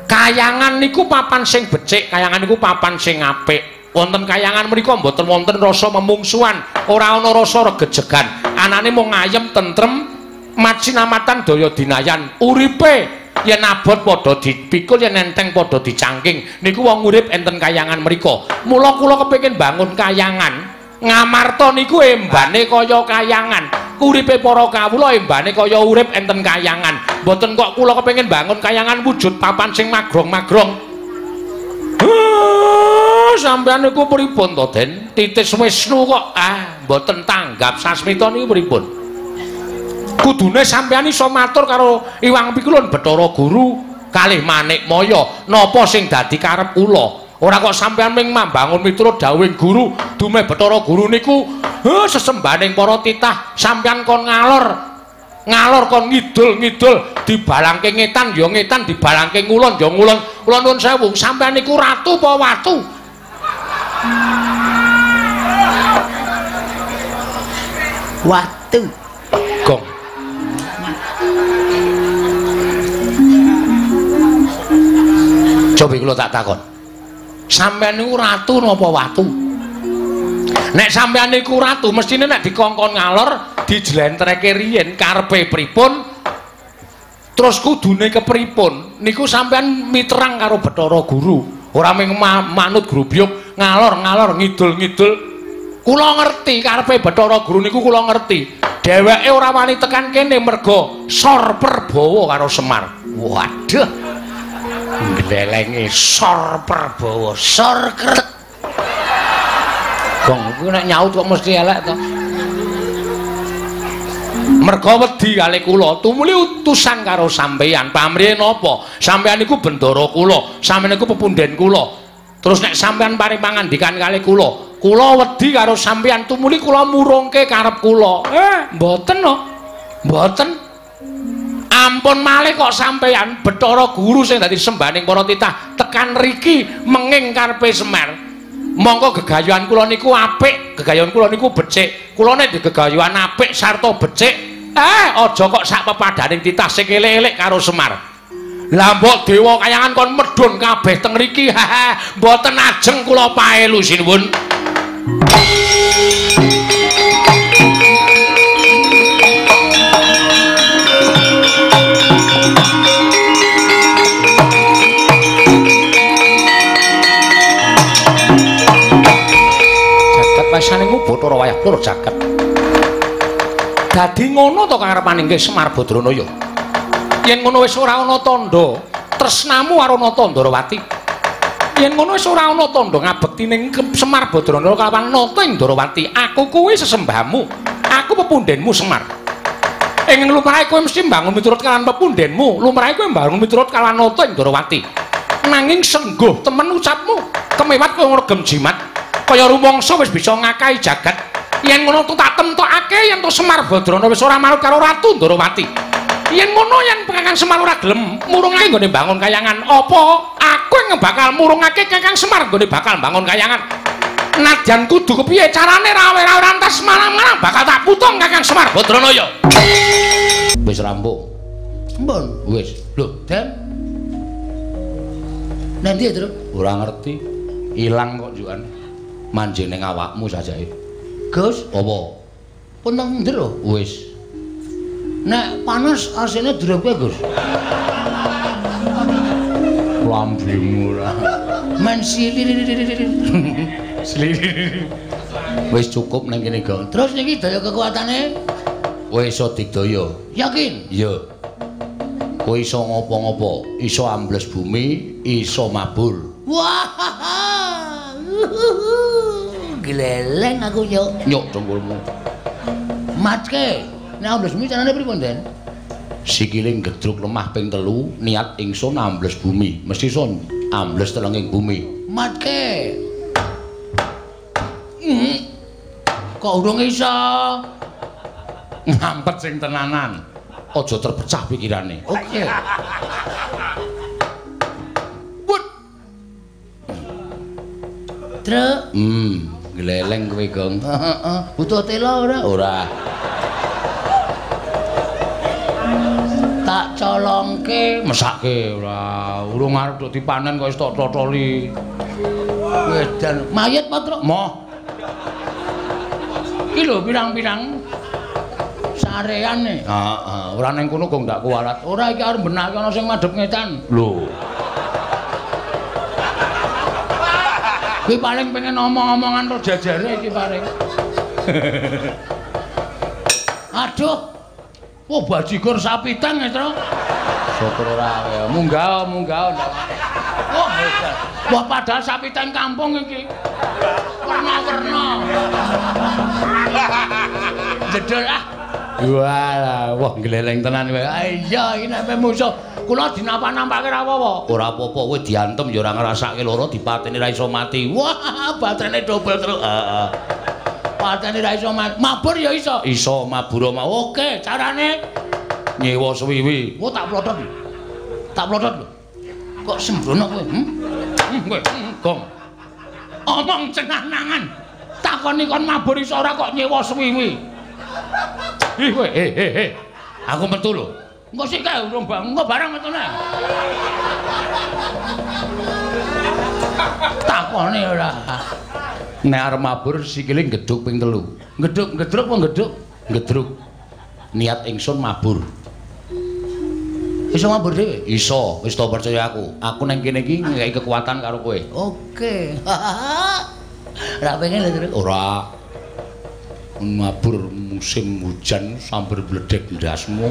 Kayangan niku papan sing becik, kayangan niku papan sing apik. Wonten kayangan mriku mboten wonten rasa memungsuhan, ora ana rasa regejegan. Anane mung ayem tentrem, macinamatan daya dinayan. Uripe yen abot padha dipikul, yen enteng padha dicangking. Niku wong urip enten kayangan mriku. Mula kula kepengin bangun kayangan. Ngamarta niku embane kaya kayangan. Uripe para kawula embane kaya urip enten kayangan. Mboten kok kula kepengin bangun kayangan wujud papan sing magrong-magrong. Sampeyan niku pripun to, Den? Titis Wisnu kok mboten tanggap sasmita niku pripun? Kudune sampeyan iso matur karo Hyang Pikulun Bathara Guru kalih Manikmaya napa sing dadi karep kula. Ora kok sampeyan ming mambangun miturut dawuhing guru, dumeh Bathara Guru niku sesembahaning para titah, sampeyan kon ngalor. Ngalor kon ngidul-ngidul, dibalangke ngetan ya ngetan, dibalangke ngulon ya ngulon. Kula nuwun sewu, sampeyan niku ratu apa watu? Watu. Gong. Coba kula tak takon. Sampeyan niku ratu napa watu? Nek sampeyan niku ratu, mestine nek dikongkon ngalor dijlentreke riyen karepe pripun, terus kudune kepripun, niku sampeyan miterang karo Bathara Guru. Ora mung manut grubyuk ngalor-ngalor ngidul-ngidul. Kula ngerti karepe Bathara Guru niku kula ngerti. Dheweke ora wani tekan kene merga sor perbawa karo Semar. Waduh. Glelenge sor perbawa, sor krek. Gong kuwi nek nyaut kok mesti elek to. Merga wedi kali kula tumuli utusan karo sampeyan. Pamrihe napa? Sampeyan niku bendara kula, sampeyan niku pepunden kula. Terus nek sampeyan paring pangandikan kali kula, kula wedi karo sampeyan tumuli kula murungke karep kula. Mboten no. Mboten. Ampun malih kok sampeyan Bathara Guru sing dadi sembahaning para titah tekan riki menging karepe Semar. Mongko gegayuhan kula niku apik, gegayuhan kula niku becik. Kula nek digegayuhan apik sarta becik, aja kok sak pepadaning titah sing elek-elek karo Semar. Lah mbok dewa kayangan kon medhun kabeh teng riki, mboten ajeng kula paelu sinuwun. Wasaningmu Bathara wayah lur jagat. Dadi ngono to karepaning Semar Badranaya. Yen ngono wis ora ana tandha tresnamu karo Nata Ndarawati. Yen ngono wis ora ana tandha ngabekti ning Semar Badranaya kalawan Nata ing Ndarawati. Aku kuwi sesembahmu. Aku pepundenmu Semar. Ing lumrahe kowe mesti mbangun miturut kalawan pepundenmu, lumrahe kowe mbangun miturut kalawan Nata ing Ndarawati. Nanging sengguh temen ucapmu, kemewat kowe ngregem jimat. Kaya rumangsa wis bisa ngakahi jagat. Yen ngono tak temtokake yen to Semar Badrana wis ora manut karo Ratu Ndarawati. Yen ngono yen Kakang Semar ora gelem murungake nggone bangun kayangan, apa aku yang bakal murungake Kakang Semar nggone bakal bangun kayangan? Nadyan kudu kepiye carane rawe-rawe rantas malang-malang bakal tak putung Kakang Semar Badrana ya. Wis rampung. Mbon. Wis. Lho, Den. Nanti ya, Truk? Ora ngerti. Ilang kok juan. Manjing ning awakmu sajake. Gus, apa? Pun nang njero. Wis. Nek panas asine drope, Gus. Lambemu ora. Men sili. Wis cukup ning kene, Gong. Terus niki daya kekuatane? Kowe iso digdaya. Yakin? Iya. Kowe iso ngopo-ngopo, iso ambles bumi, iso mabur. Wah. Gleleng aku nyuk. Nyuk dengkulmu. Matke. Nek ambles bumi carane pripun, Den? Sikile gedruk lemah ping 3, niat ingsun ambles bumi. Mesti iso ambles telenging bumi. Matke. Kok urung iso? Ngampet sing tenanan. Aja terpecah pikirane. Oke. Wut. Truk. Gleleng kowe, Gong. Heeh. Butuh tela ora? Ora. Tak colongke, mesake ora. Urung arep dok dipanen kok wis tok totoli. Wedan mayit apa, Truk? Moh. Iki lho pirang-pirang sareane. Heeh, ora ning kono kok ndak kuwalat. Ora iki arep benake ana sing madhep ngetan. Lho. Kuwi paling pengen omong-omongan ro jajare iki paling. Aduh. Wah, bajigur sapi tang ya, Truk. Syukur ora. Munggah, munggah. Wah, wah padahal sapi tang kampung iki. Warna-warna. Jedul ah. Walah, wah gleleng tenan kowe. Iya, iki nek musuh kula dinapa-nampake ra apa-apa. Ora apa-apa, kowe diantem ya ora ngrasake lara, dipateni ra iso mati. Wah, baterene dobel terus. Heeh. Pateni ra iso mati. Mabur ya iso. Iso mabur mau. Oke, carane nyewa suwiwi. Wah, tak plotot. Tak plotot lho. Kok sembrono kowe? Kowe, Gong. Omong cenah-nangan. Takoni kon mabur iso ora kok nyewa suwiwi. Ih kowe, he. Aku metu lho. Engko sik kae urung engko barang metune. Takone ora. Nek arep mabur sikile gedhuk ping 3. Gedhuk, gedruk apa gedhuk? Gedruk. Niat ingsun mabur. Iso mabur dhewe? Iso, wis to percaya aku. Aku nang kene iki ngekeki kekuatan karo kowe. Oke. Ora pengen lho, Truk. Ora. Mabur musim hujan sambar bledek ndasmu.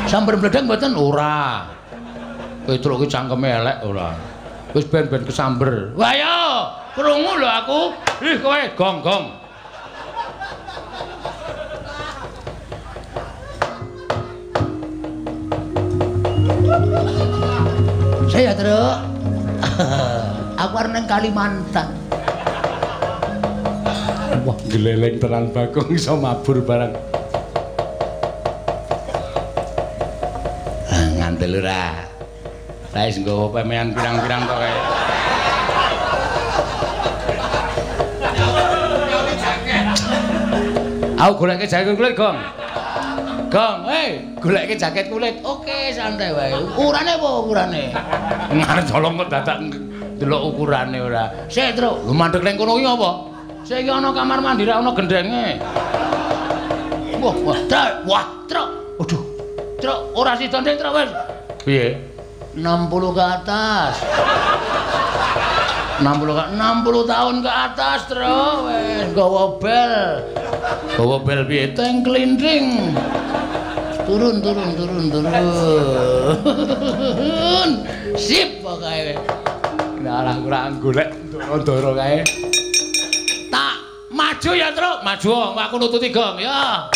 Sambar bledek mboten? Ora. Petruk ki cangkeme elek ora. Wis ben-ben kesamber. Wah yo, krungu lho aku. Ih kowe gong-gong. Saya Truk. Aku arep nang Kalimantan. Wah, gleleng tenan Bagong iso mabur barang. Ah, ngandel ora. Lah wis nggawa pemean pirang-pirang to kae. Aku goleke jaket kulit, Gong. Gong, hei, goleke jaket kulit. Oke, santai wae. Ukurane apa ukurane? Ngarep colong kok dadak delok ukurane ora. Sik, Truk. Lho mandek ning kono ki apa? Sik iki ana kamar mandi ra ana gendenge. Wah, wah, Truk. Wah, Truk. Waduh. Truk, ora sida ndek, Truk wis. Piye? 60 ke atas. 60 tahun ke atas, Truk. Wis nggawa bel. Gawa bel piye? Teng klinding. Turun, turun, turun, turun. Sip pokoke. Nah, lah ora golek ndoro kae. Tak maju ya, Truk. Maju, aku nututi Gong, ya.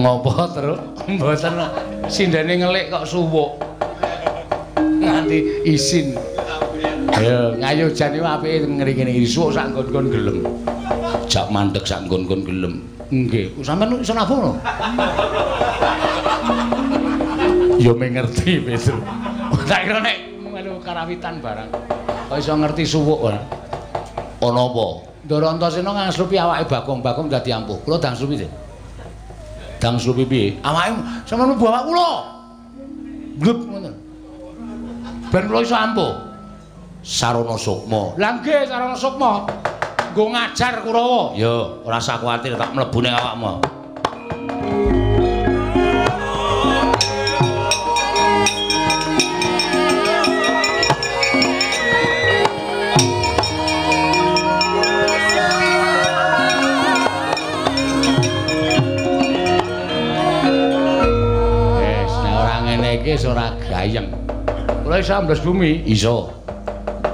Ngopo, Truk? Mboten sindene ngelik kok suwuk. Nganti isin. Ayo, ngayo jan iki apike ngene iki suwuk sak nggon-nggon gelem. Jak mandeg sak nggon-nggon gelem. Nggih, sampean iso nabung lho. Ya mung ngerti, Petruk. Tak kira nek melu karawitan barang. Kok iso ngerti suwuk ora? Ana apa? Ndara Antasena ngangslupi awake Bagong, Bagong dadi ampuh. Kula dangslupi, Dik. Dangslupi piye? Awake sampeyan mlebu awak kula. Blub ngono. Ben kula iso ampuh. Sarana sukma. Lah nggih, sarana sukma. Nggo ngajar Kurawa. Ya, ora usah kuwatir tak mlebu ning awakmu. Wis, nek ora ngene iki wis ora gayeng. Kula iso ambles bumi? Iso.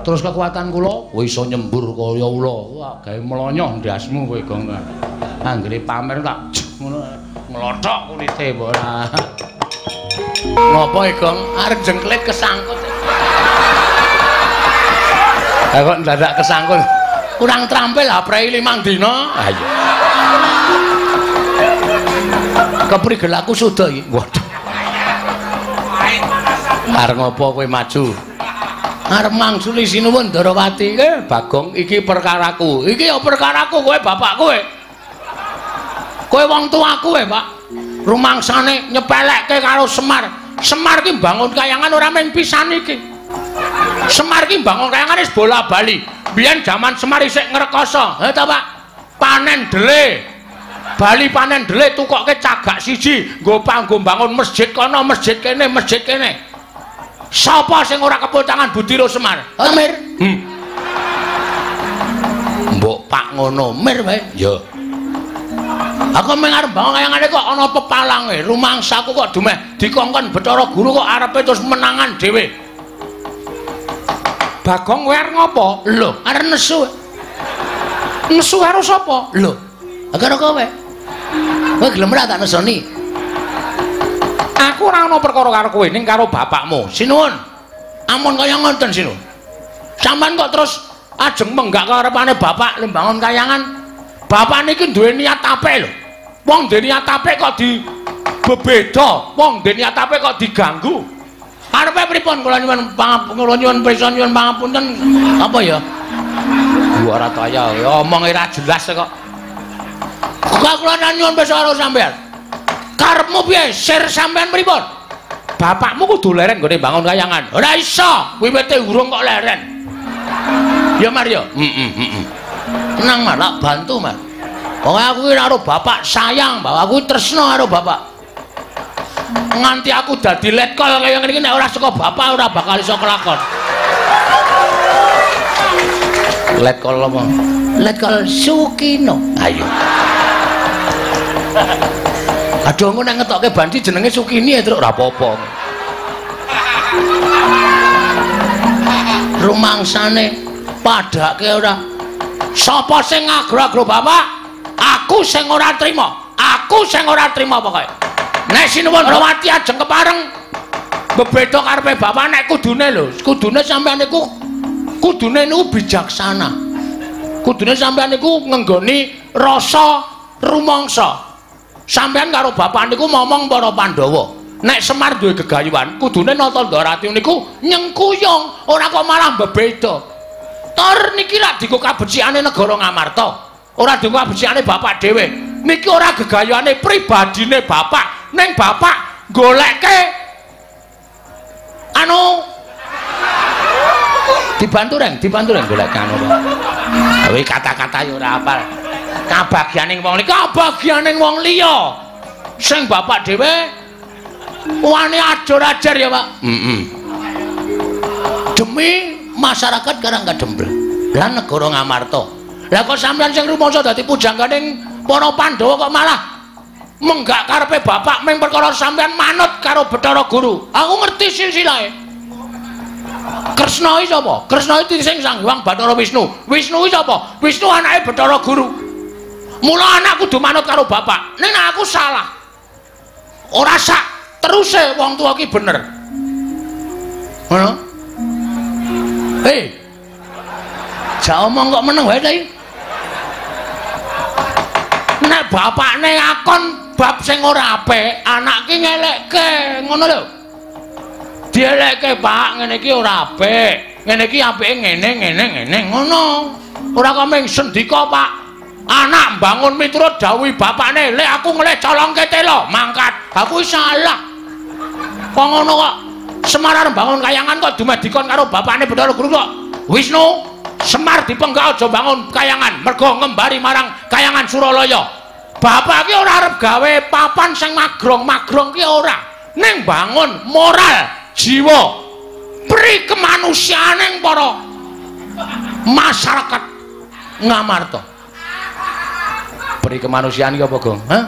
Terus kekuatan kula kowe iso nyembur kaya ula. Wah, gawe mlonyoh ndasmu kowe, Gong. Anggere pamer tak ngono nglothok kulite mbok ora. Ngopo iki, Gong? Arep jengklet kesangkut. Lah kok ndadak kesangkut. Kurang terampil aprei 5 dina. Ah iya. Keprigel aku suda iki. Waduh. Arep ngopo kowe maju? Arep mangsuli sinuwun Ndarawati. Bagong, iki perkaraku. Iki ya perkaraku kowe bapak kowe. Kowe wong tuaku kowe, Pak. Rumangsane nyepelekke karo Semar. Semar ki mbangun kayangan ora mung pisan iki. Semar ki mbangun kayangan wis bola-bali. Biyen jaman Semar isih ngrekoso. Ha ta, Pak? Panen dele. Bali panen dele tukokke cagak siji nggo panggo mbangun masjid kono, masjid kene, masjid kene. Sapa sing ora kepul tangan Budiro Semar? Mir. Mbok pak ngono, Mir wae. Ya. Aku mung arep bangun kayangane kok ana pepalange, rumangsaku kok dumeh dikongkon Bathara Guru kok arepe terus menangan dhewe. Bagong kowe arep ngopo? Lho, arep nesu. Nesu karo sapa? Lho, karo kowe. Kowe gelem ora tak nesoni? Aku ora ana perkara karo kowe ning karo bapakmu. Sinuwun. Ampun kaya ngoten, Sinuwun. Sampeyan kok terus ajeng menggak karepane bapak lembangun kayangan. Bapak niki duwe niat apik lho. Wong duwe niat apik kok di Bebeda, wong ndek niat apik kok diganggu. Karepe pripun kula nyuwun kula nyuwun pirsa nyuwun pangapunten apa ya? Ora kaya omong ora jelas kok. Kok kula nyuwun pirsa karo sampean. Karepmu piye? Sir sampean pripun? Bapakmu kudu leren nggone bangun kayangan. Ora iso, wiwite urung kok leren. Ya Mar ya. Heeh. Tenang Mar, tak bantu Mar. Pokoke aku ki karo bapak sayang, bapak aku tresno karo bapak. Nganti aku dadi letkol kaya ngene iki nek ora saka bapak ora bakal iso kelakon. Letkol apa? Letkol Sukino. Ayo. Aduh engko nek ngetokke bandi jenenge Sukini ya truk ora apa-apa. Rumangsane padhake ora. Sapa sing ngagro-agro bapak? Aku sing ora trima. Aku sing ora trima pokoke. Nek sinuwun Rawati ajeng kepareng bebeda karepe bapak nek kudune lho, kudune sampean niku kudune niku bijaksana. Kudune sampean niku ngenggoni rasa rumangsa. Sampean karo bapak niku momong para Pandhawa. Nek Semar duwe gegayuhan, kudune Nata Ndorati niku nyengkuyung, ora kok malah bebeda. Tor niki rak dienggo kabecikane negara Ngamarta. Ora dienggo kabecikane bapak dhewe. Niki ora gegayuhane pribadine bapak. Ning bapak golekke anu dibantu reng, golek anu. Kowe kata-kata ya ora apal. Kabagyaning wong liya, kabagyaning wong liya. Sing bapak dhewe wani ajur-ajar ya, Pak. Heeh. Demi masyarakat Karang Kadempel lan negara Ngamarta. Lah kok sampeyan sing rumangsa dadi pujangganing para Pandhawa kok malah menggak karepe bapak ming perkara sampeyan manut karo Bathara Guru. Aku ngerti silsilahe. Kresna iki sapa? Kresna iki sing Sang Hyang Bathara Wisnu. Wisnu iki sapa? Wisnu anake Bathara Guru. Mula anak kudu manut karo bapak. Ning aku salah. Ora sak teruse wong tuwa ki bener. Ngono? Hei. Jak omong kok meneng wae ta iki? Nek bapakne akon bab sing ora apik, anak ki ngelekke, ngono lho. Dielekke, Pak, ngene iki ora apik. Ngene iki apike ngene ngene ngene ngono. Ora kok mung sendika, Pak. Anak mbangun miturut dawuh bapakne, "Lek aku ngelih colongke telo, mangkat." Aku salah. Kok ngono kok Semar arep bangun kayangan kok dumeh dikon karo bapakne Bathara Guru kok. Wisnu, Semar dipenggak aja bangun kayangan, mergo ngembari marang kayangan Suralaya. Bapak ki ora arep gawe papan sing magrong-magrong ki ora. Ning bangun moral, jiwa, pri kemanusiaaning para masyarakat Ngamarta. Pri kemanusiaan ki apa, Gong? Hah?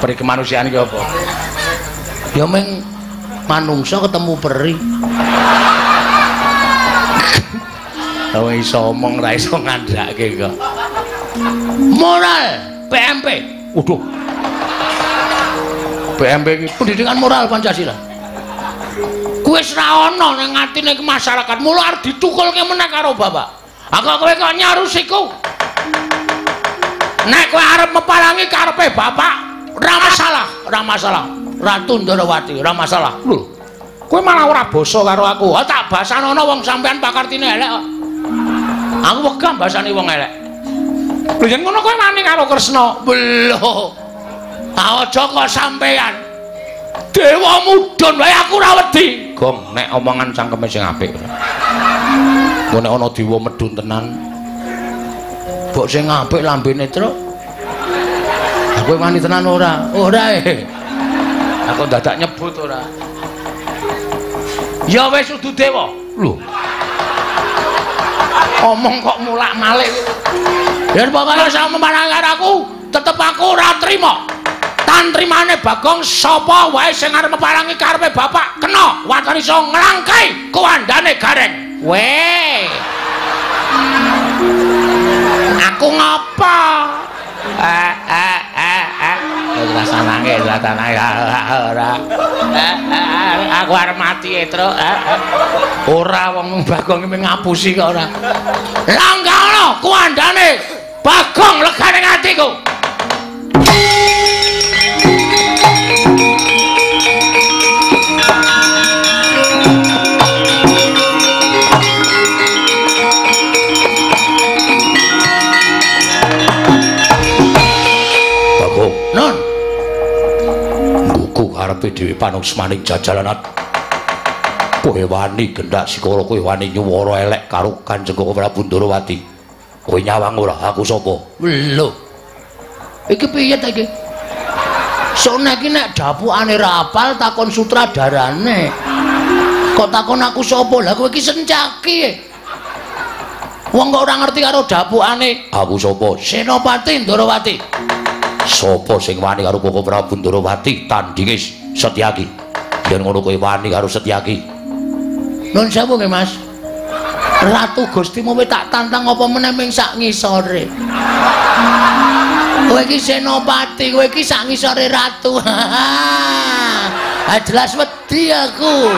Pri kemanusiaan ki apa? Ya meng manungsa ketemu peri. Wong iso omong ra iso ngandhake kok. Moral PMP. Waduh. PMP iki pendidikan moral Pancasila. Kuwi wis ra ana ning atine masyarakat, mula arep ditukulke meneh karo bapak. Aku kowe kok nyarusiku. Nek kowe arep mepalangi karepe bapak, ora masalah, ora masalah. Ratu Ndorowati, ora masalah. Lho. Kowe malah ora basa karo aku. Ha tak basanono wong sampean pakartine elek kok. Aku wegah basane wong elek. Lho yen ngono kowe wani karo Kresna. Lho. Aja kok sampean. Dewa mudhun wae aku ora wedi. Gong, nek omongan cangkeme sing apik. Engko nek ana dewa medhun tenan. Mbok sing apik lambene, Truk. Aku wani tenan ora? Ora e. Aku dadak nyebut ora. Ya wis udu dewa. Lho. Omong kok mulak-malik. Yen pokoke sama marang karo aku, tetep aku ora trima. Tantrimane Bagong sapa wae sing arep meparangi karepe bapak kena waton iso nglangkai kuwandane Gareng. Weh. Aku ngopo? Ora sanange ora. Aku arep mati, Truk. Ora wong Bagong iki ngapusi kok ora. Lah ngono kuwandane Bagong legane atiku. Karepe dhewe panuksmaning jajalanan. Kowe wani gendak sikara, kowe wani nyuwara elek karo Kanjeng Koko Prabu Ndorowati. Kowe nyawang ora aku sapa? Lho. Iki piye ta iki? Sone iki nek dapukane ra apal takon sutradarane. Kok takon aku sapa? Lah kowe iki sencaki. Wong kok ora ngerti karo dapukane. Aku sapa? Senopati Ndorowati. Sapa sing wani karo Koko Prabu Ndorowati tandinge Setyaki? Yen ngono kowe wani karo Setyaki. Nuwun sewu nggih, Mas. Ratu Gustimu tak tantang apa meneh ming sak ngisore. Kowe iki senopati, kowe iki sak ngisore ratu. Ah jelas wedi aku.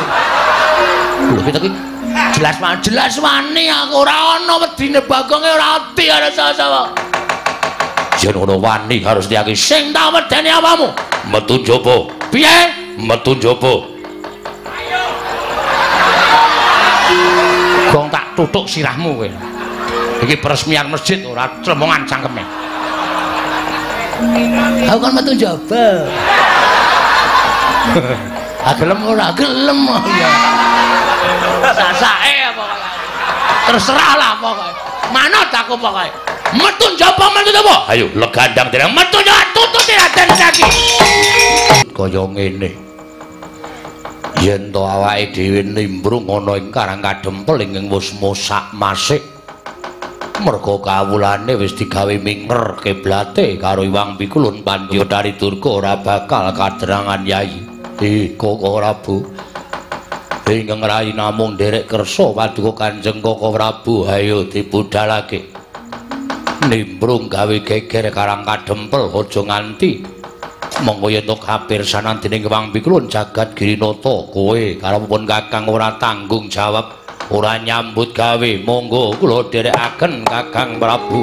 Lho iki jelas jelas wani aku, ora ana wedine Bagonge ora wedi karo sapa-sapa. Yen ngono wani karo Setyaki sing tak wedeni apamu? Metu njaba. Piye? Metu njaba. Gong tak tutuk sirahmu kowe. Iki peresmian masjid ora tremongan cangkeme. Aku kan metu njaba. Ah gelem ora gelem ya. Sasake pokoke. Terserah lah pokoke. Manut aku pokoke. Metu njaba, metu njaba. Ayo legandang dereng metu njaba tututi Raden Setyaki. Kaya ngene. Yen to awake dhewe nimbrung ana ing Karang Kadempel ing wis mosak masik. Merga kawulane wis digawe minger kiblate karo Iwang Pikulun Pandyodari Durga ora bakal kadrangan Yai. Koko Prabu. Ingkang rayi namung nderek kersa paduka Kanjeng Koko Prabu, ayo dibudalake. Nimbrung gawe geger Karang Kadempel aja nganti monggo yen to kapirsanan dening Iwang Pikulun jagat Girinata kowe karo pun Kakang ora tanggung jawab, ora nyambut gawe, monggo kula dherekaken Kakang Prabu.